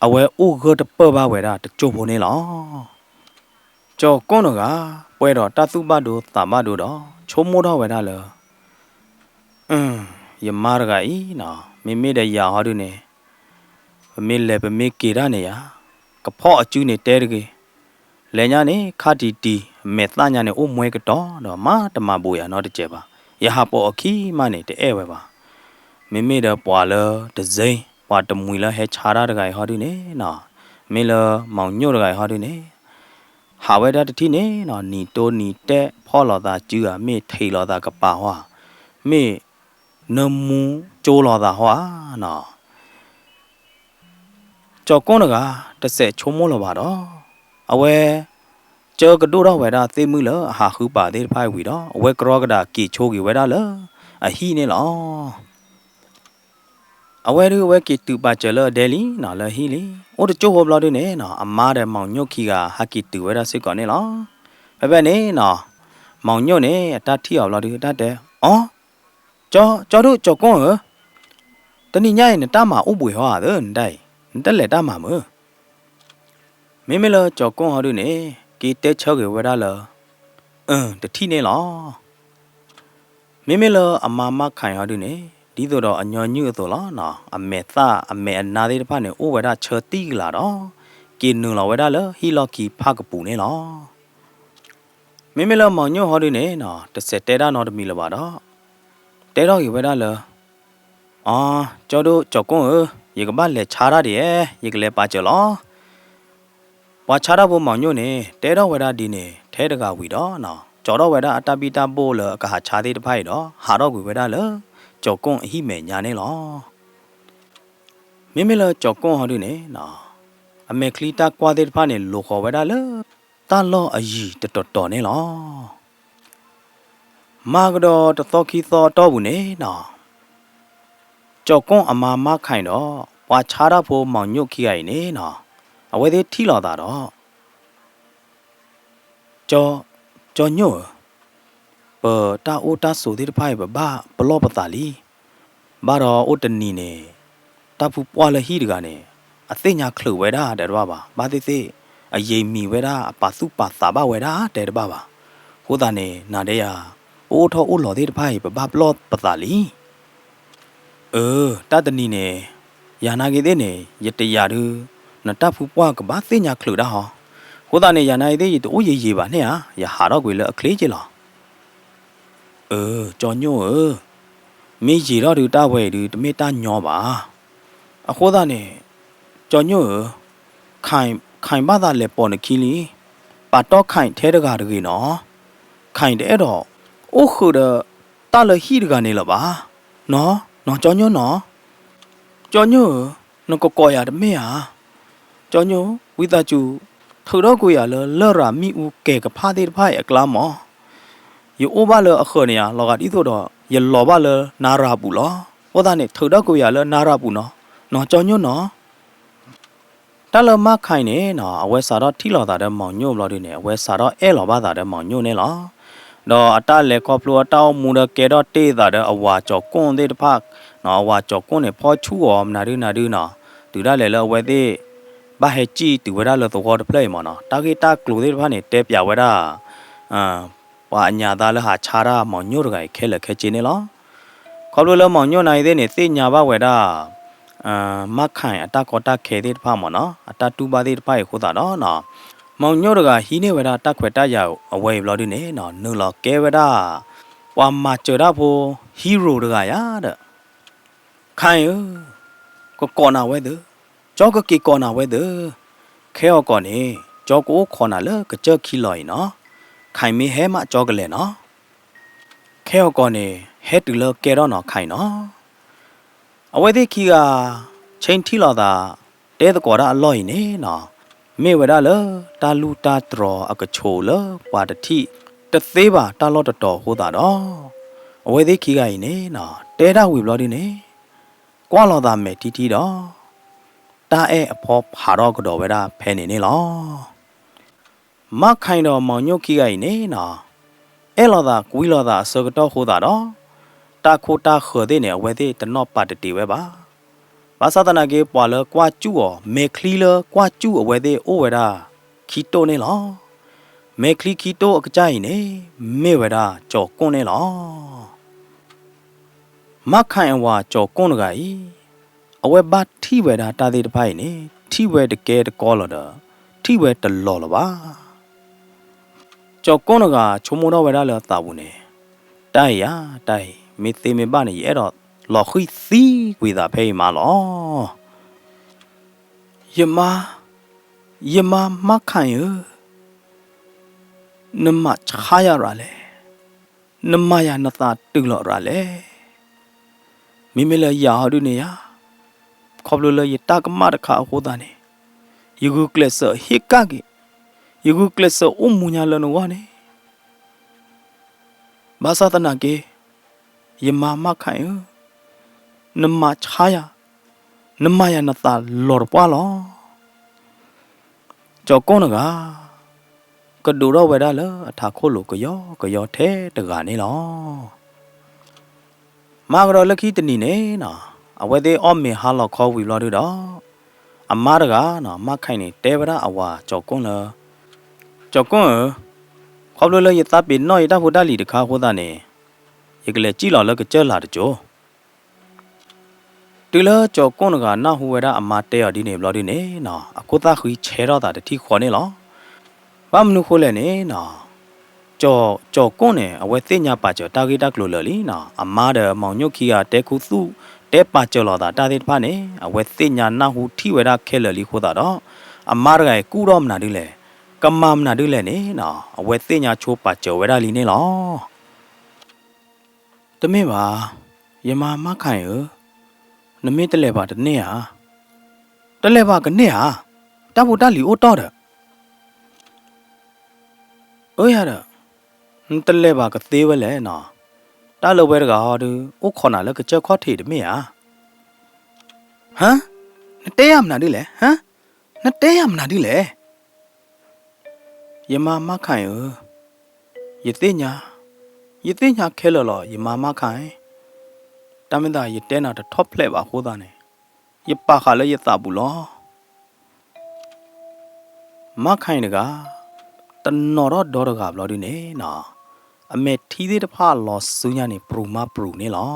အဝဲအိၣ်ဂၢၢ်တပၢၢ်ဘၣ်ဝဲဒၣ်တစိၢ်ဖိန့ၣ်လီၤ. ကၠီၤကိၣ်တဂၤ ပှဲၤဒီးတၢ်သူၣ်ဘၣ်ဒိသးဘၣ်ဒိဒီး ဆိကမိၣ်ထီၣ်ဝဲဒၣ်လၢ အၢ ယမါတဂၤအံၤနီၤ, မ့မ့ၢ်ဒီးယၤဟီဒုန့ၣ် ပမ့ၢ်လဲၤပမ့ၢ်က့ၤတၢ်န့ၣ်ယၤ, ကဖီၣ်အစုန့ၣ်တဲတဂ့ၤ, လဲၤညါန့ၣ် ခါတံၢ်တံၢ် မဲာ်သၣ်ညါန့ၣ် အိၣ်မှဲကတီၤဒီး မၤတမၤဘူးယၤနီတစဲးဘၣ်. ယဟးပိာ်အခံမးန့ၣ် တအဲၣ်ဝဲဘၣ်. မ့မ့ၢ်ဒီးပှၤလၢတစ့ ပှၤတမှံၤလၢဟဲဆါတၢ်တဂၤအံၤဟီဒုန့ၣ်နီၤ, မ့ၢ်လၢမီၣ်ညိၣ်တဂၤအံၤဟီဒုန့ၣ် ဟးဝဲဒၣ်တထံၣ်န့ၣ်နီၤ, နံၤတိနံၤတဲ ဖီၣ်လိာ်သးစုဧါ, မ့ၢ်ထံးလိာ်သးကပၤဟီဧါ, မ့ၢ်နၢမူကၠိလိာ်သးဟီဧါနီၤ. ကၠီၤကိၣ်တဂၤ တစဲးဆိကမိၣ်လၢၤဘၣ်ဒီး အဝဲ ကၢကဒိၣ်ထီၣ်ဝဲဒၣ်သ့ၣ်မုၢ်လၢအဟးဃုပာ်သ့ၣ်တဖၣ်အံၤဝံၤဒီး အဝဲကြီကဒးက့ၤဆိက့ၤဝဲဒၣ်လၢအဟံၣ်န့ၣ်လီၤ. အဝဲဒုးအဝဲက့ၤတုၤပာ်စၢၤလၢအဒဲလံနီၤ, လၢအဟံၣ်လံ. အိၣ်တကၠိၢ်ဖိဘျီဒုန့ၣ်နီၤ, အမါဒီးမီၣ်ညိၣ်ခံဂၤ ဟဲက့ၤတုၤဝဲဒၣ်စ့ၢ်ကီးန့ၣ်လီၤ. ဖဲဖဲန့ၣ်နီၤ, မီၣ်ညိၣ်န့ၣ် အတၢ်ထံၣ်အီၤဘျီဒု တၢ်တဲ, အိ, ကၠီဒိၣ်ကၠီၤကိၣ်ဧၢ, တနံၤညါအံၤ နတၢ်မၤအိၣ်ဘှံးဟီဧါသၢ နတၢ်အံၤ, နတလဲၤတၢ်မၤမုၢ်. မ့မ့ၢ်လၢကၠီၤကိၣ်ဟီဒုန့ၣ် က့ၤတဲဆၢက့ၤဝဲဒၣ်လၢ အၢ တထံၣ်န့ၣ်လီၤ. မ့မ့ၢ်လၢအမါမၢ်ခဲၣ်ဟီဒုန့ၣ် ဒ်သိးဒီးအညီနုၢ်အသိးလီၤ. အမဲာ်သၣ်အမဲာ်အနါသ့ၣ်တဖၣ်န့ၣ် အိၣ်ဝဲဒၣ်ဆၢတံၢ်ကလာ်ဒီး က့ၤနုာ်လီၤဝဲဒၣ်လၢဟံၣ်လီၢ်ခံဖၣ်ကပူၤန့ၣ်လီၤ. မ့မ့ၢ်လၢမီၣ်ညိၣ်ဟီဒုန့ၣ်နီၤ, တစဲးတဲဒၣ်နီတမံၤလၢၤဘၣ်ဒီး တဲထီၣ်က့ၤဝဲဒၣ်လၢ အိ, ကၠီဒိၣ်ကၠီၤကိၣ်ဧၢ, ယကဘၣ်လဲၤဆါတၢ်ဒ်အံၤ, ယကလဲၤပာ်စၢၤလီၤ. ပှၤဆါတၢ်ဖိမီၣ်ညိၣ်န့ၣ် တဲထီၣ်ဝဲဒၣ်ဒ်န့ၣ် ထဲတဂၤဝံၤဒီးနီၤ, ကၠီထီၣ်ဝဲဒၣ်အတၢ်ဘံၣ်တၢ်ဘိၣ်လၢအကဟးဆါသ့ၣ်တဖၣ်အံၤဒီး ဟးထီၣ်ကွံာ်ဝဲဒၣ်လၢ ကၠီၤကိၣ်အဟံၣ်မဲာ်ညါန့ၣ်လီၤ. မ့မ့ၢ်လၢကၠီၤကိၣ်ဟီဒုန့ၣ်နီၤ, အမဲာ်ချံတၢ်ကွၢ်သ့ၣ်တဖၣ်န့ၣ် လိာ်ဃီၤဝဲဒၣ်လၢ တၢ်လီၢ်အယံၤတတီၤတီၤန့ၣ်လီၤ. မၤကဒီးတသီခံသီအတီၢ်ပူၤန့ၣ်နီၤ, ကၠီၤကိၣ်အမါမၢ်ခဲၣ်ဒီး ပှၤဆါတၢ်ဖိမီၣ်ညိၣ်ခံဂၤအံၤန့ၣ်နီၤ, အဝဲသ့ၣ်ထံၣ်လိာ်သးဒီး ကၠီ, ကၠီညိၣ်ဧၢ, ပတၢ်အိၣ်တၢ်ဆိးသ့ၣ်တဖၣ်အံၤ ပဘၣ်ပလီၢ်ပသးလံ. ဘၣ်ဒီးအိၣ်တနံၤန့ၣ် တၢ်ဖုပှၢ်လၢဟံၣ်တဂၤန့ၣ် အသ့ၣ်ညါချုးဝဲဒၣ်တဲတဘၣ်ဘၣ်. ဘၣ်သ့ၣ်သ့ၣ် အယံာ်မံၤဝဲဒၣ် အပာ်သူၣ်ပာ်သးဘၣ်ဝဲဒၣ်တဲတဘၣ်ဘၣ်. အဃိသတးန့ၣ် နၤဒီးယၤ ပအိၣ်ထီၣ်အိၣ်လီၤသ့ၣ်တဖၣ်အံၤ ပဘၣ်ပလီၢ်ပသးလံ. အၢ, တၢ်တနံၤန့ၣ် ယၤနာ်က့ၤသ့ၣ်န့ၣ် ယတယာ်ဒုး နတၢ်ဖုပှၢ်ကဘၣ်သ့ၣ်ညါချုးဒၣ်ဟီ. အဃိသတးန့ၣ် ယၤနာ်က့ၤသ့ၣ် ယတအိၣ်ယံာ်ယံာ်ဘၣ်န့ၣ်ဧါ, ယဟးထီၣ်ကွံာ်လၢအချ့က့လီၤ. အၢ, ကၠီညိၣ်ဧၢ, မ့ၢ်ယံာ်ထီၣ်ဒုးတၢ်ဝဲအံၤဒုး တမ့ၢ်တၢ်ညီဘၣ်. အဃိသတးန့ၣ် ကၠီညိၣ်ဧၢ, ခဲအံၤဘၣ်သးလဲၤပိာ်နခံလံ. ပာ်တီၢ်ခဲအံၤထဲတဂၤတဂ့ၤနီၤ. ခဲအံၤတအဲၣ်ဒိး အိၣ်ဃုာ်ဒီးတၢ်လၢဟံၣ်တဂၤန့ၣ်လၢၤဘၣ်. နီၤ, နီၤ ကၠီညိၣ်နီၤ. ကၠီညိၣ်ဧၢ, နကကိးယၤတမ့ၢ်ဧါ. ကၠီညိၣ်, ဝံသးစူၤ ထုးထီၣ်ကွံာ်ယၤလၢလရာ်မ့ၣ်အူကဲၤကဖၣ်သ့ၣ်တဖၣ်အံၤအကျါမး. ယအိၣ်ဘၣ်လၢအဃၢၤန့ၣ်ဧါ, လီၤဂာ်ဒ်သိးဒီး ယလီၤဘၣ်လၢနၤရၤပူၤလီၤ. အဃိသတးန့ၣ် ထုးထီၣ်ကွံာ်ယၤလၢနၤရၤပူၤနီၤ, နီၤ ကၠီညိၣ်နီၤ. တၢ်လၢမါခၢၣ်န့ၣ်နီၤ အဝဲစးထီၣ်ထံၣ်လိာ်သးဒီးမီၣ်ညိၣ်ဘျီဒုန့ၣ် အဝဲစးထီၣ်အဲၣ်လီၤဘၣ်သးဒီးမီၣ်ညိၣ်န့ၣ်လီၤ. ဒီးအတၢ်လဲၤခီဖျိအတၢ်အိၣ်မူဒီးကဲထီၣ်တ့ၢ်သးဒီးအဝၤကၠီၤကိၣ်သ့ၣ်တဖၣ်နီၤ, အဝၤကၠီၤကိၣ်န့ၣ် ဖီၣ်ဆူၣ်အီၤမနုၤဒုနၤဒုနီၤ, တုၤဒၣ်လဲာ်လၢအဝဲသ့ၣ် ဘၣ်ဟဲစံၣ်တုၤဝဲဒၣ်လၢသဝီတဖျၢၣ်အံၤမ့ၢ်နီၤ, တၢ်ဂ့ၢ်တၢ်ကျိၤသ့ၣ်တဖၣ်န့ၣ် တဲပၠးဝဲဒၣ် ပှၤအညၣ်သါလၢဟးဆါတၢ်မီၣ်ညိၣ်တဂၤအံၤခဲလၢာ်ခဲဆ့န့ၣ်လီၤ. ခီဖျိလၢမီၣ်ညိၣ်နၤအံၤသ့ၣ်န့ၣ် သ့ၣ်ညါဘၣ်ဝဲဒၣ် မါခၢၣ်အတၢ်ကီတၢ်ခဲသ့ၣ်တဖၣ်မ့ၢ်နီၤ, အတၢ်တူၢ်ဘၣ်သ့ၣ်တဖၣ်အံၤအဃိသတးဒီးနီၤ, မီၣ်ညိၣ်တဂၤဟံးန့ၢ်ဝဲဒၣ်တၢ်ခွဲးတၢ်ယာ်အဝဲအံၤဘျီဒုန့ၣ်နီၤ, နုာ်လီၤကဲဝဲဒၣ် ပှၤမၤစၢၤတၢ်ဖိ hero တဂၤယၤဒီး ခၢၣ်ဧၢ, ကကိးနၤဝဲသၢ, ကၠီကက့ၤကိးနၤဝဲသၢ, ခဲအံၤကီၢ်န့ၣ် ကၠီကအိၣ်ခိးနၤလၢကစၢၢ်ခံလီၤအံၤနီၤ, ခၢၣ်မ့ၢ်ဟဲမးကၠီကလဲၤနီၤ, ခဲအံၤကီၢ်န့ၣ် ဟဲတုၤလၢကဲထီၣ်နီၤခၢၣ်နီၤ. အဝဲသ့ၣ်ခံဂၤ ဆ့ထံၣ်လိာ်သး တဲသကိးတၢ်အလီၢ်အံၤန့ၣ်နီၤ, မ့ၢ်ဝဲဒၣ်လၢတၢ်လူၢ်တၢ်တြီၤအကဆိးလၢပှၤတထံၣ်တသ့ဘၣ်တၢ်လီၢ်တတီၤအဃိသတးဒီး အဝဲသ့ၣ်ခံဂၤအံၤန့ၣ်နီၤ တဲတၢ်ဝံၤဘျီဒုန့ၣ် ကွၢ်လိာ်သးမဲာ်ထံထံဒီး တၢ်အဲၣ်အဖီဖးထီၣ်ကဒီးဝဲဒၣ်ဖဲန့ၣ်န့ၣ်လီၤ. မါခၣ်ဒီးမီၣ်ညိၣ်ခံဂၤအံၤန့ၣ်နီၤ အဲၣ်လိာ်သးကွံလိာ်သးအဆၢကတီၢ်အဃိသတးဒီး တၢ်ခိတၢ်ဃၢၤသ့ၣ်န့ၣ် အဝဲသ့ၣ်တနီၣ်ပာ်တတ့ၢ်ဝဲဘၣ်. ဘၣ်ဆၣ်သနာ်က့ ပှၤလၢကွၢ်စူၣ်အီၤ မဲာ်ချံလၢကွၢ်စူၣ်အဝဲသ့ၣ်အိၣ်ဝဲဒၣ်ခံတိၢ်န့ၣ်လီၤ. မဲာ်ချံခံတိၢ်အကစၢ်အံၤန့ၣ် မ့ၢ်ဝဲဒၣ်ကၠီၤကိၣ်န့ၣ်လီၤ. မါခၣ်အဝၤကၠီၤကိၣ်တဂၤအံၤ အဝဲဘၣ်ထံၣ်ဝဲဒၣ်တၢ်သ့ၣ်တဖၣ်အံၤန့ၣ် ထံၣ်ဝဲတကဲတကီလီၤဒီး ထံၣ်ဝဲတလီၤလၢၤဘၣ်. ကၠီၤကိၣ်တဂၤဆိကမိၣ်ထီၣ်ဝဲဒၣ်လၢအသးပူၤန့ၣ်, တၢ်အံၤဧါ, တၢ်အံၤ မ့ၢ်သ့မ့ၢ်ဘၣ်န့ၣ် ယအဲၣ်ဒိးလီၤဃံၢ်သံကွံာ်သးဖဲအံၤမးလီၤ. ယမါ, ယမါမါခၣ်အံၤဧၢ, နမၤဆါယၤရၤလဲၣ်, နမၤယၤနသးတုၤလီၤရၤလဲၣ်. မ့မ့ၢ်လၢယၤဟီဒုန့ၣ်ယါ, ခီဖျိလၢယတၢ်ကမၣ်တခါအဃိသတးန့ၣ်, ယဂုာ်ကျဲးစၢးဟ့ၣ်ကဒါက့ၤ, ယဂုာ်ကျဲးစၢးအိၣ်မူညါလၢနဂီၢ်န့ၣ် ဘၣ်ဆၣ်သနာ်က့ ယမါမါခၣ်အံၤဧၢ, နမၤဆါယၤ, နမၤယၤနသးလီၤတပှၢ်လီၤ. ကၠီၤကိၣ်တဂၤ ကဒိးထီၣ်ဝဲဒၣ်လၢအထးခိၣ်လိၤကယီကယီထဲတဂၤန့ၣ်လီၤ. မၤကဒီးလၢခံတနံၤန့ၣ်နီၤ, အဝဲသ့ၣ်အီၣ်မ့ၤဟါလီၤခီဝံၤဘျီဒုဒီး, အမါတဂၤနီၤ, မါခၣ်န့ၣ် တဲဝဲဒၣ်အဝၤကၠီၤကိၣ်လၢ ကၠီၤကိၣ်ဧၢ, ခီဖျိလၢယသးပ့ၤနီၣ်ယတၢ်ဖိတၢ်လံၤတခါအဃိသတးန့ၣ်, ယကလဲၤစံၣ်လီၤလၢကစၢၢ်လၢ်တစိၤ. တုၤလၢကၠီၤကိၣ်တဂၤနၢ်ဟူဝဲဒၣ်အမါတဲအီၤဒ်န့ၣ်ဘျီဒုန့ၣ်နီၤ, အခိၣ်သၣ်ဃံဆဲထီၣ်သးတထံၣ်ဃီန့ၣ်လီၤ. ဘၣ်မနုၤဃိလဲၣ်န့ၣ်နီၤ, ကၠီၤကိၣ်န့ၣ် အဝဲသ့ၣ်ညါပာ်စၢၤတၢ်ဂ့ၢ်တၢ်ကျိၤလၢာ်လံနီၤ, အမါဒီးမီၣ်ညိၣ်ခံဂၤတဲခူသူၣ် တဲပာ်စၢၤလိာ်သးတၢ်သ့ၣ်တဖၣ်န့ၣ် အဝဲသ့ၣ်ညါနၢ်ဟူထံၣ်ဝဲဒၣ်ခဲလၢာ်လံအဃိသတးဒီး, အမါတဂၤအံၤကူၣ်ထီၣ်မနုၤဒ်လဲၣ်, ကမၤမနုၤဒ်လဲၣ်န့ၣ်နီၤ, အဝဲသ့ၣ်ညါဆိပာ်စၢၤဝဲဒၣ်လံန့ၣ်လီၤ. တမ့ၢ်ဘၣ်, ယမါမါခၣ်အံၤဧၢ, နမ့ၢ်တလဲၤဘၣ်တန့ၢ်ဧါ. တလဲၤဘၣ်ကန့ၢ်ဧါ, တၢ်ဖိတၢ်လံၤအိၣ်တီၢ်ဒီး အၢယၤဒီး, နတလဲၤဘၣ်ကသ့ဝဲလဲၣ်နီၤ, တၢ်လၢဝဲတဂၤဟီဒု အိၣ်ခိးနၤလၢကစၢၢ်ခီၣ်ထံးတမ့ၢ်ဧါ. ဟါ, နတဲယၤမနုၤဒ်လဲၣ်, ဟါ, နတဲယၤမနုၤဒ်လဲၣ်. ယမါမါခၣ်အံၤဧၢ, ယသ့ၣ်ညါ, ယသ့ၣ်ညါခဲလၢာ်လီၤ ယမါမါခၣ်အံၤ, တၢ်မ့ၢ်သးယတဲနၤတထီၣ်ဖျဲးဘၣ်အဃိသတးန့ၣ်, ယပာ်ဃာ်လၢယသးပူၤလီၤ. မါခၣ်အံၤတဂၤ တနီၤထီၣ်ဒီတဂၤဘျီဒုန့ၣ်နီၤ, အမဲာ်ထံသ့ၣ်တဖၣ်လီၤစုညါန့ၣ် ပြူၤမးပြူၤန့ၣ်လီၤ.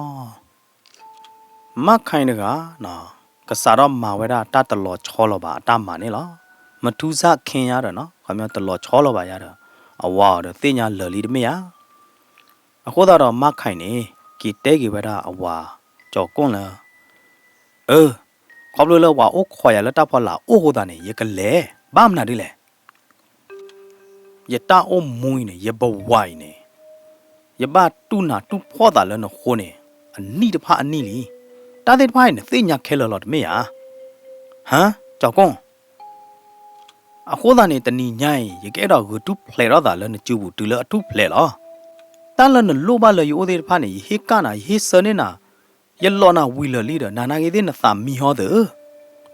မါခၣ်အံၤတဂၤနီၤ, ကစးထီၣ်မၤဝဲဒၣ်တၢ်တလီၤဆီလီၤဘၣ်အတၢ်မၤန့ၣ်လီၤ. မထူးစၢ်ခ့ယါဒီးနီၤ, ခီပညီတလီၤဆီလီၤဘၣ်ယါဒီး, အဝၤအီၤဒီးသ့ၣ်ညါလၢာ်လံတမ့ၢ်ဧါ. အဃိသတးဒီးမါခၣ်အံၤန့ၣ် က့ၤတဲက့ၤဝဲဒၣ်အဝၤကၠီၤကိၣ်လၢ အၢ, ခီဖျိလၢပှၤအိၣ်ခိးယၤလၢတၢ်ဖီလာ်အိၣ်အဃိသတးန့ၣ် ယကလဲၤ, ဘၣ်မနုၤဒ်လဲၣ်. ယတၢ်အိၣ်မူအံၤန့ၣ် ယဘဝၤအံၤန့ၣ်, ယဘၣ်တူၢ်နးတူၢ်ဖှီၣ်သးလၢနဃိန့ၣ် အနံၣ်တဖၣ်အနံၣ်လံ. တၢ်သ့ၣ်တဖၣ်အံၤနသ့ၣ်ညါခဲလၢာ်လီၤတမ့ၢ်ဧါ. ဟါ, ကၠီၤကိၣ် အဃိသတးန့ၣ် တနံၤညါအံၤ ယကအဲၣ်ဒိးဂုာ်ထူၣ်ဖျဲးထီၣ်သးလၢနစုပူၤ တုၤလၢအထူၣ်ဖျဲးလီၤ. တၢ်လၢနလိၣ်ဘၣ်လၢယအိၣ်သ့ၣ်တဖၣ်န့ၣ် ယဟ့ၣ်ကဒါနၤ ယဟ့ၣ်ဆၢန့ၢ်နၤ, ယလီးနၤဝံၤလၢာ်လံဒီး နၤနာ်က့ၤသ့ၣ်နသးမံဟီသၢ,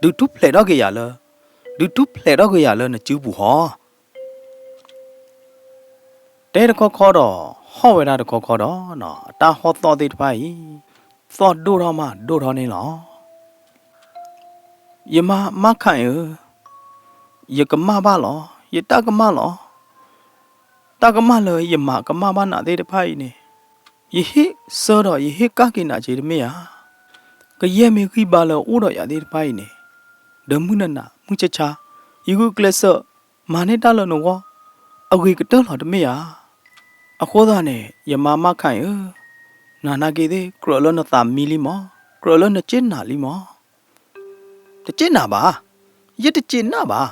ဒုးထူၣ်ဖျဲးထီၣ်က့ၤယၤလၢ ဒုးထူၣ်ဖျဲးထီၣ်က့ၤယၤလၢနစုပူၤဟီ. တဲတခီခီဒီး ဟီၣ်ဝဲဒၣ်တခီခီဒီးနီၤ, အတၢ်ဟီၣ်သီၣ်သ့ၣ်တဖၣ်အံၤ သီၣ်ဒိၣ်ထီၣ်မးဒိၣ်ထီၣ်န့ၣ်လီၤ. ယမါမါခၢၣ်အံၤဧၢ, ယကမၣ်ဘၣ်လီၤ, ယတၢ်ကမၣ်လီၤ. တၢ်ကမၣ်လၢယမၤကမၣ်ဘၣ်နၤသ့ၣ်တဖၣ်အံၤန့ၣ် ယဟ့ၣ်ဆၢဒီးယဟ့ၣ်ကၣ်က့ၤနၤက့ၤတမ့ၢ်ဧါ. ကယဲၢ်မ့ၢ်ဂံၢ်ဘါလၢအိၣ်ဒီးယၤသ့ၣ်တဖၣ်အံၤန့ၣ် ဒီးမုၢ်နၤနၤမုၢ်ဆါဆါ ယဂုာ်ကျဲးစၢး မၤန့ၢ်တၢ်လၢနဂီၢ် အဂ့ၤကတၢၢ်လီၤတမ့ၢ်ဧါ. အဃိသတးန့ၣ် ယမါမါခၣ်အံၤဧၢ, နၤနာ်က့သ့ၣ် ကြၢးလၢနသးမံလံမး, ကြၢးလၢနစ့ၣ်နၤလံမး. တစ့ၣ်နၤဘၣ်, ယတစ့ၣ်နၤဘၣ်.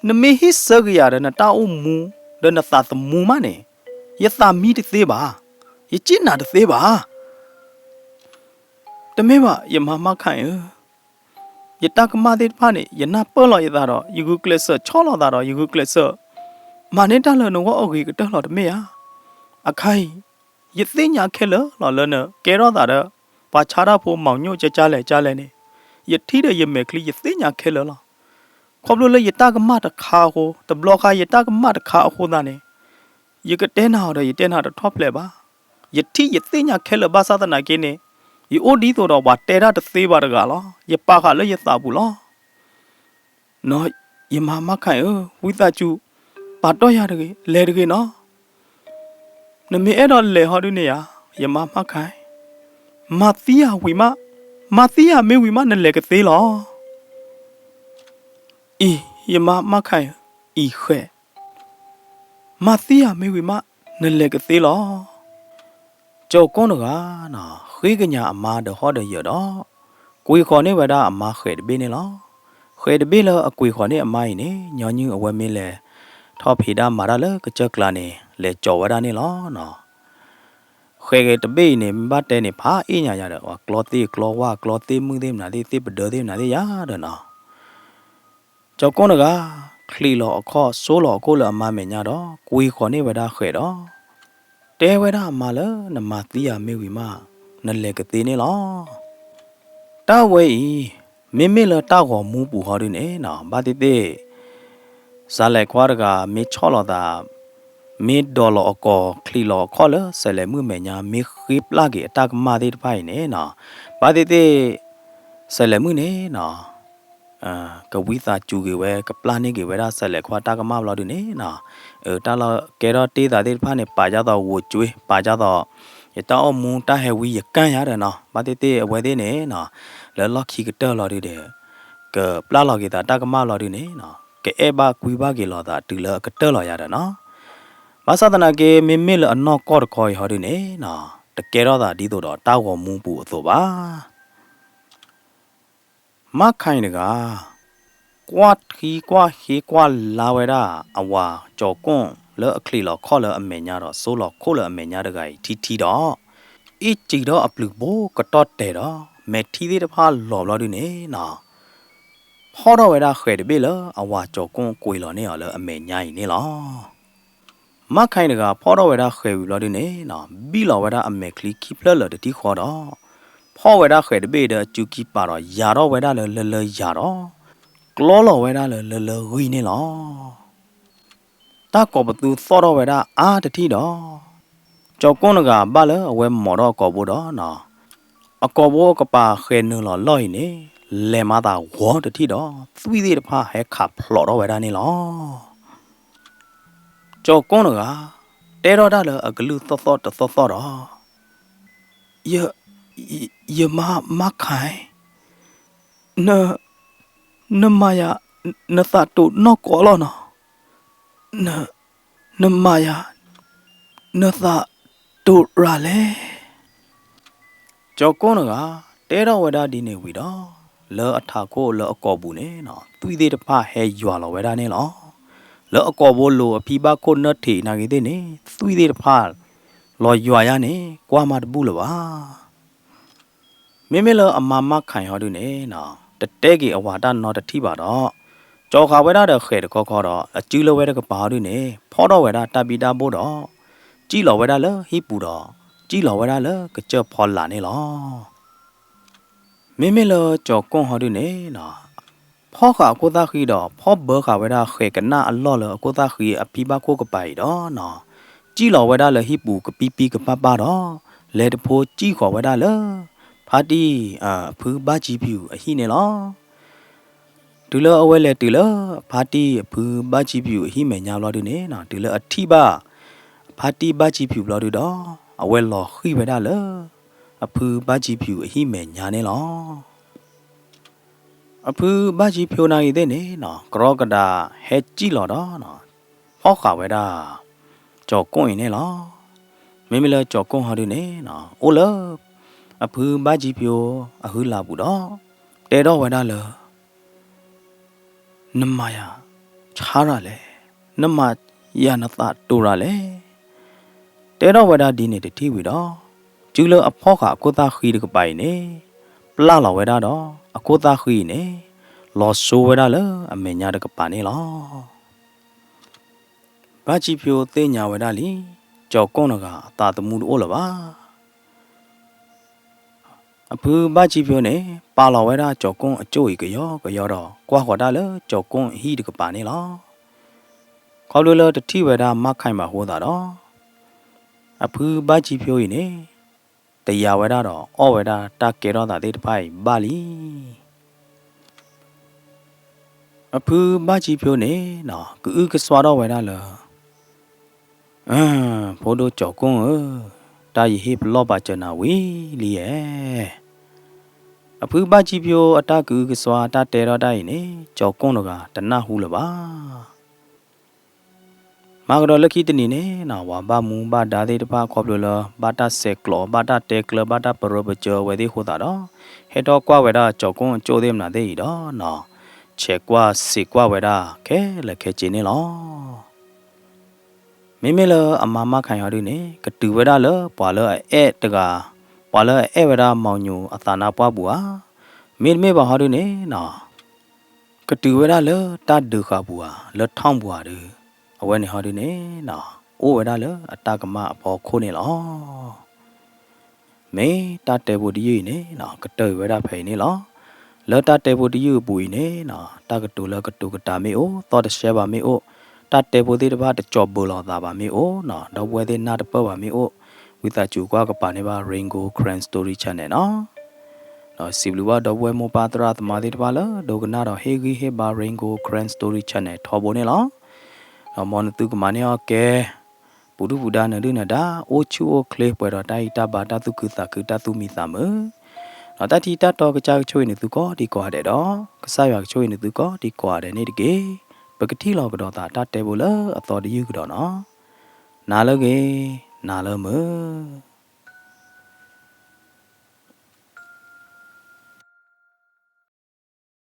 နမ့ၢ်ဟ့ၣ်ဆၢက့ၤယၤဒီးနတၢ်အိၣ်မူ ဒီးနသးသမူမးန့ၣ် ယသးမံတသ့ဘၣ်, ယစ့ၣ်နၤတသ့ဘၣ်. တမ့ၢ်ဘၣ် ယမါမါခၣ်အံၤဧၢ, ယတၢ်ကမၣ်သ့ၣ်တဖၣ်န့ၣ် ယနၢ်ပၢၢ်လီၤယသးဒီး ယဂုာ်ကျဲးစၢးဆီၣ်လီၤသးဒီး ယဂုာ်ကျဲးစၢး မၤန့ၢ်တၢ်လၢနဂီၢ်အဂ့ၤကတၢၢ်လီၤတမ့ၢ်ဧါ. အခါအံၤ ယသ့ၣ်ညါခဲလၢာ်လီၤလၢနကဲထီၣ်သးဒီး ပှၤဆါတၢ်ဖိမီၤညိၣ်ကကလဲၣ်ကလဲၣ်န့ၣ် ယထံၣ်ဒီးယမဲာ်ချံယသ့ၣ်ညါခဲလၢာ်လီၤ. ခီဖျိလၢယတၢ်ကမၣ်တခါအဃိ တဘျီဃီယတၢ်ကမၣ်တခါအဃိသတးန့ၣ် ယကတဲနၤအီၤဒီး ယတဲနၤတထီၣ်ဖျဲးဘၣ်. ယထံၣ်ယသ့ၣ်ညါခဲလၢာ်ဘၣ်ဆၣ်သနာ်က့န့ၣ် ယအိၣ်ဒ်သိးဒီးပှၤတဲတၢ်တသ့ဘၣ်တဂၤလီၤ. ယပာ်ဃာ်လၢယသးပူၤလီၤ. နီၤ, ယမါမါခၣ်အံၤဧၢ, ဝံသးစူၤ ပာ်တီၢ်ယၤတဂ့ၤ, လဲၤတဂ့ၤနီၤ. နမ့ၢ်အဲၣ်ဒိးလဲၤဟီဒုန့ၣ်ဧါ, ယမါမါခၣ်, မၤသံယၤဝံၤမး, မၤသံယၤမ့ၢ်ဝံၤမး နလဲၤကသ့လီၤ. အံၤ ယမါမါခၣ်အံၤ, အံၤဃဲး, မၤသံယၤမ့ၢ်ဝံၤမး နလဲၤကသ့လီၤ. ကၠီၤကိၣ်တဂၤနီၤ ဃ့ကညးအမါဒီးဟီၣ်ဒီးယၢၤဒီး ကွံာ်ဃီၤန့ၢ်ဝဲဒၣ်အမါဃဲးတဘ့ၣ်န့ၣ်လီၤ. ဃဲးတဘ့ၣ်လၢအကွံာ်ဃီၤန့ၢ်အမါအံၤန့ၣ် ညီနုၢ်အဝဲမ့ၢ်လဲၤထီၣ်ဖံးတၢ်မၤတၢ်လၢကစၢၢ်ကျါန့ၣ် လဲၤကၠီၤဝဲဒၣ်န့ၣ်လီၤနီၤ. ဃဲးတဘ့ၣ်အံၤန့ၣ် မ့ၢ်ဘၣ်တဲန့ၣ် ဖးအ့ၣ်ညါယၤဒီး ကျီသ့ၣ်ကျီဝၣ် ကျီသ့ၣ်မုၣ်သ့ၣ်မနုၤသ့ၣ် သ့ၣ်ပဒၢသ့ၣ်မနုၤသ့ၣ်ယၤဒီးနီၤ ကၠီၤကိၣ်တဂၤ ချံးလီၤအခီၣ် ဆိလီၤအခိၣ်လၢအမါမဲာ်ညါဒီး ကွံာ်ဃီၤန့ၢ်ဝဲဒၣ်ဃဲးဒီး တဲဝဲဒၣ်အမါလၢ နမၤသံယၤမ့ၢ်ဝံၤမး နလဲၤကသ့န့ၣ်လီၤ. တၢ်ဝဲအံၤ မ့မ့ၢ်လၢတၢ်ဂီၤမူပူၤဟီဒုန့ၣ်နီၤ ဘၣ်သ့ၣ်သ့ၣ် စၤလဲၤခွါတဂၤ မ့ၢ်ဆီၣ်လီၤသး မ့ၢ်ဒိးလီၤအကိာ် ချံးလီၤအခီၣ်လၢစဲးလဲးမုၣ်မဲာ်ညါ မ့ၢ်ဃ့ပျၢ်က့ၤအတၢ်ကမၣ်သ့ၣ်တဖၣ်အံၤန့ၣ်နီၤ ဘၣ်သ့ၣ်သ့ၣ် စဲးလဲးမုၣ်န့ၣ်နီၤ ကဝံသးစူၤက့ၤဝဲ ကပျၢ်န့ၢ်က့ၤဝဲဒၣ်စဲးလဲးခွါတၢ်ကမၣ်ဘျီဒုန့ၣ်နီၤ တၢ်လၢကဲထီၣ်တ့ၢ်သးသ့ၣ်တဖၣ်န့ၣ် ပာ်ဒ်သိး ဝိုကွင်း ပာ်ဒ်သိး ယတၢ်အိၣ်မူတၢ်ဟဲဝံယကၣ်ယၤဒီးနီၤ ဘၣ်သ့ၣ်သ့ၣ်အဝဲသ့ၣ်န့ၣ်နီၤ လၢလီၢ်ခံကတၢၢ်လီၤဒုဒီး ကပျၢ်လီၤက့ၤသးတၢ်ကမၣ်ဘျီဒုန့ၣ်နီၤ ကအဲၣ်ဘၣ်ကွံဘၣ်က့ၤလီၤသးတုၤလၢအကတၢၢ်လီၤယၤဒီးနီၤ ဘၣ်ဆၣ်သနာ်က့ မ့မ့ၢ်လၢအနီၢ်ကီၢ်တခီအံၤဟီဒုန့ၣ်နီၤ တကဲထီၣ်သးဒ်သိးဒီးတၢ်ဂီၤမူပူၤအသိးဘၣ်. မါခါအံၤတဂၤ ကွၢ်ထံကွၢ်ဟ့ကွၢ်လါဝဲဒၣ် အဝၤကၠီၤကိၣ်လၢအချံးလီၤခီၣ်လၢအမဲာ်ညါဒီး ဆိလီၤခိၣ်လၢအမဲာ်ညါတဂၤအံၤထံထံဒီး အ့ၣ်စံးထီၣ်အပျုၤဘိကတီၢ်တဲာ်ဒီး မဲာ်ထံသ့ၣ်တဖၣ်လီၤဘျီဒုန့ၣ်နီၤ ဖီၣ်ထီၣ်ဝဲဒၣ်ဃဲးတဘ့ၣ်လၢအဝၤကၠီၤကိၣ်ကွံာ်လီၤန့ၢ်အီၤလၢအမဲာ်ညါအံၤန့ၣ်လီၤ. မါခါအံၤတဂၤ ဖီၣ်ထီၣ်ဝဲဒၣ်ဃဲးဝံၤဘျီဒုန့ၣ်နီၤ ဘံၣ်လီၤဝဲဒၣ်အမဲာ်ချံခံဖျၢၣ်လၢာ်တထံၣ်ဃီဒီး ဖီၣ်ဝဲဒၣ်ဃဲးတဘ့ၣ်ဒီးအစုခံပာ်ဒီး ယၤထီၣ်ဝဲဒၣ်လၢလၢလၢယၤဒီး ကျီလီၤဝဲဒၣ်လၢလၢလၢဂံၢ်န့ၣ်လီၤ. တၢ်ကိးပသူသီၣ်ထီၣ်ဝဲဒၣ်အါတထံၣ်ဒီး ကၠီၤကိၣ်တဂၤဘၣ်လၢအဝဲမိာ်ထီၣ်အကိာ်ဘိဒီးနီၤ အကိာ်ဘိကပၤဃဲးနုာ်လီၤလီၢ်အံၤန့ၣ် လဲၤမၤသးဂီၤတထံၣ်ဒီး သွံၣ်သ့ၣ်တဖၣ်ဟဲခးဖျိးထီၣ်ဝဲဒၣ်န့ၣ်လီၤ. ကၠီၤကိၣ်တဂၤ တဲထီၣ်တၢ်လၢအကလုၢ်သီၣ်သီၣ်တသီၣ်သီၣ်ဒီး ယ ယမါ မါခါအံၤ န နမၤယၤ နသးတိာ်နီၢ်ကီၢ်လီၤနီၤ န နမၤယၤ နသးတိာ်ရၤလဲၣ်. ကၠီၤကိၣ်တဂၤ တဲထီၣ်ဝဲဒၣ်ဒ်န့ၣ်ဝံၤဒီး လၢအထးခိၣ်လၢအကိာ်ပူၤန့ၣ်နီၤ သွံၣ်သ့ၣ်တဖၣ်ဟဲယွၤလီၤဝဲဒၣ်န့ၣ်လီၤ. လၢအကိာ်ဘိလိၤအဖံဘၣ်ခိၣ်နၢၣ်ထံးနာ်က့သ့ၣ်န့ၣ် သွံၣ်သ့ၣ်တဖၣ် လီၤယွၤယါန့ၣ် ကွၢ်မးတဘူၣ်လၢၤဘၣ်. မ့မ့ၢ်လၢအမါမါခါအံၤဟီဒုန့ၣ်နီၤ တတဲက့ၤအဝၤတၢ်နီတထံၣ်ဘၣ်ဒီး ကၠီၤဃာ်ဝဲဒၣ်ဒီးဃဲးတခီခီဒီး အစုလၢဝဲတကပၤဟီဒုန့ၣ် ဖီၣ်ထီၣ်ဝဲဒၣ်တၢ်ဘံၣ်တၢ်ဘိၣ်ဒီး စံၣ်လီၤဝဲဒၣ်လၢဟံၣ်ပူၤဒီး စံၣ်လီၤဝဲဒၣ်လၢကစၢၢ်ဖီလာ်န့ၣ်လီၤ. မ့မ့ၢ်လၢကၠီၤကိၣ်ဟီဒုန့ၣ်နီၤ ဖီဃာ်အခိၣ်သၣ်ဃံဒီး ဖီၣ်ဘၢဃာ်ဝဲဒၣ်ဃဲးကနၣ်အလီၢ်လၢအခိၣ်သၣ်ဃံအဖံဘၣ်ခိၣ်ကပၤအံၤဒီးနီၤ, စံၣ်လီၤဝဲဒၣ်လၢဟံၣ်ပူၤကပံပံကပၢ်ပၢ်ဒီး လဲၤတဖိစံၣ်ဃီၤဝဲဒၣ်လၢ ဖါတံၢ်အဖုဘၣ်ကၠံဖၠူၣ်အဟံၣ်န့ၣ်လီၤ. တုၤလၢအဝဲလဲၤတုၤလၢ ဖါတံၢ်အဖုဘၣ်ကၠံဖၠူၣ်အဟံၣ်မဲာ်ညါဘျီဒုန့ၣ်နီၤ, တုၤလၢအထံၣ်ဘၣ် ဖါတံၢ်ဘၣ်ကၠံဖၠူၣ်ဘျီဒုဒီး အဝဲလီၤဃံၣ်ဝဲဒၣ်လၢ အဖုဘၣ်ကၠံဖၠူၣ်အဟံၣ်မဲာ်ညါန့ၣ်လီၤ. အဖုဘၣ်ကၠံဖၠိနၤဂ့ၤသ့ၣ်န့ၣ်နီၤ, ကရီကဒးဟဲစံၣ်လီၤဒီးနီၤ, ဖီၣ်ဃာ်ဝဲဒၣ် ကၠီၤကိၣ်အံၤန့ၣ်လီၤ. မ့မ့ၢ်လၢကၠီၤကိၣ်ဟီဒုန့ၣ်နီၤ, အိၣ်လၢ အဖုဘၣ်ကၠံဖၠိအဟုလၢ်ပူၤဒီး တဲထီၣ်ဝဲဒၣ်လၢ နမၤယၤဆါရၤလဲၣ်, နမၤယၤနသးတိၤရၤလဲၣ်. တဲထီၣ်ဝဲဒၣ်ဒ်န့ၣ်တထံၣ်ဝံၤဒီး စုလၢအဖီၣ်ဃာ်အခိၣ်သၣ်ဃံတကပၤအံၤန့ၣ် ပျၢ်လီၤဝဲဒၣ်ဒီး အခိၣ်သၣ်ဃံအံၤန့ၣ် လီၤဆိဝဲဒၣ်လၢအမဲာ်ညါတကပၤန့ၣ်လီၤ. ဘၣ်ကၠံဖၠိသ့ၣ်ညါဝဲဒၣ်လံ, ကၠီၤကိၣ်တဂၤအသးသမူတအိၣ်လၢၤဘၣ်. အဖုဘၣ်ကၠံဖၠိန့ၣ် ပာ်လီၤဝဲဒၣ်ကၠီၤကိၣ်အကၠိၣ်အံၤကယီကယီဒီး ကွၢ်ဃီၤတၢ်လၢကၠီၤကိၣ်အဟံၣ်တကပၤန့ၣ်လီၤ. ခီဖျိလၢတထံၣ်ဝဲဒၣ်မါခါအံၤဘၣ်အဃိသတးဒီး အဖုဘၣ်ကၠံဖၠိအံၤန့ၣ် တယာ်ဝဲဒၣ်ဒီးအီၣ်ဝဲဒၣ်တၢ်ကဲထီၣ်သးသ့ၣ်တဖၣ်အံၤဘၣ်လံ. အဖုဘၣ်ကၠံဖၠိန့ၣ်နီၤ ကအုကစွါထီၣ်ဝဲဒၣ်လၢ ဖိဒိၣ်ကၠီၤကိၣ်ဧၢ, တၢ်ယဟ့ၣ်ပလီၢ်ပာ်စၢၤနၤဝံၤလံဧါ. အဖုဘၣ်ကၠံဖၠိအတၢ်ကအုကစွါတၢ်တဲထီၣ်တၢ်အံၤန့ၣ် ကၠီၤကိၣ်တဂၤတနၢ်ဟူလၢၤဘၣ်. မၤကဒီးလၢခံတနံၤန့ၣ်နီၤ ပှၤဘၣ်မူဘၣ်ဒါသ့ၣ်တဖၣ်ခီဖျိလၢ ဘၣ်တၢ်ဆဲးကျိး ဘၣ်တၢ်တဲကျၢၤ ဘၣ်တၢ်ပရၢပစၢၤအဝဲသ့ၣ်အဃိသတးဒီး ဟဲထီၣ်ကွၢ်ဝဲဒၣ်ကၠီၤကိၣ်အကၠိၣ်သ့ၣ်မနုၤသ့ၣ်အံၤဒီးနီၤ ဆဲးကွၢ်စံးကွၢ်ဝဲဒၣ်ခဲလၢာ်ခဲဆ့န့ၣ်လီၤ. မ့မ့ၢ်လၢအမါမါခါအံၤဟီဒုန့ၣ် ကတုၤဝဲဒၣ်လၢပှၤလၢအအဲၣ်တဂၤ, ပှၤလၢအအဲၣ်ဝဲဒၣ်မီၤညိၤအသးနါပှၢ်ပူၤဧါ, မ့တမ့ၢ်ဘၣ်ဟီဒုန့ၣ်နီၤ ကတုၤဝဲဒၣ်လၢတၢ်ဒုးဃာ်ပူၤဧါ, လၢထောင့်ပူၤဧါဒီး အဝဲန့ၣ်ဟီဒုန့ၣ်နီၤ အိၣ်ဝဲဒၣ်လၢအတၢ်ကမၣ်အဖီခိၣ်န့ၣ်လီၤ. မ့ၢ်တၢ်တဲဖိတယုၢ်အံၤန့ၣ်နီၤ ကတၢၢ်အံၤဝဲဒၣ်ဖဲအံၤန့ၣ်လီၤ. လၢတၢ်တဲဖိတယုၢ်အပူၤအံၤန့ၣ်နီၤ တၢ်ကတိၤလၢကတိၤကတာ်မ့ၢ်အိၣ်, သီၣ်တရှဲဘၣ်မ့ၢ်အိၣ်, တၢ်တဲဖိသ့ၣ်တဖၣ်တကၠီၤဘၢလီၤသးဘၣ်မ့ၢ်အိၣ်နီၤ ဒီပုၢ်ဝဲၢ်သ့ၣ်နၢ်တပၢၢ်ဘၣ်မ့ၢ်အိၣ်, ဝံသးစူၤကွၢ်ကပၤန့ၢ်ဘၣ် Rain Gold Karen Story Channel နီၤ. ဒီးစံးဘျုးဘၣ်ဒီပုၢ်ဝဲၢ်မိၢ်ပၢ်သရၣ်သမါသ့ၣ်တဖၣ်လၢ ဒိကနၣ်ဒီးဟ့ၣ်ဂံၢ်ဟ့ၣ်ဘါ Rain Gold Karen Story Channel ထီဘိန့ၣ်လီၤ. ဒီးမ်နသုကမၤန့ၢ်အီၤကဲ ပူၤဒုၣ်ပူၤဒါနဒုၣ်နဒါ အိၣ်ဆူၣ်အိၣ်ချ့ပှဲၤဒီးတၢ်အံၤတၢ်ဘါတၢ်သူၣ်ခုသးခုတၢ်သူၣ်မံသးမုာ်, ဒီးတၢ်ထံတၢ်တီကစၢ်ကဆိၣ်ဂ့ၤနသုကိးဒံကိးဂၤဒဲးဒီး ကစၢ်ယွၤကဆိၣ်ဂ့ၤနသုကိးဒံကိးဂၤဒဲးန့ၣ်တက့ၢ်. ပကထံၣ်လိာ်ကဒီးသးတၢ်တဲဖိလၢအသီတယုၢ်ကဒီးနီၤ. နၤလၢဂ့ၤ, နၤလၢမုာ်.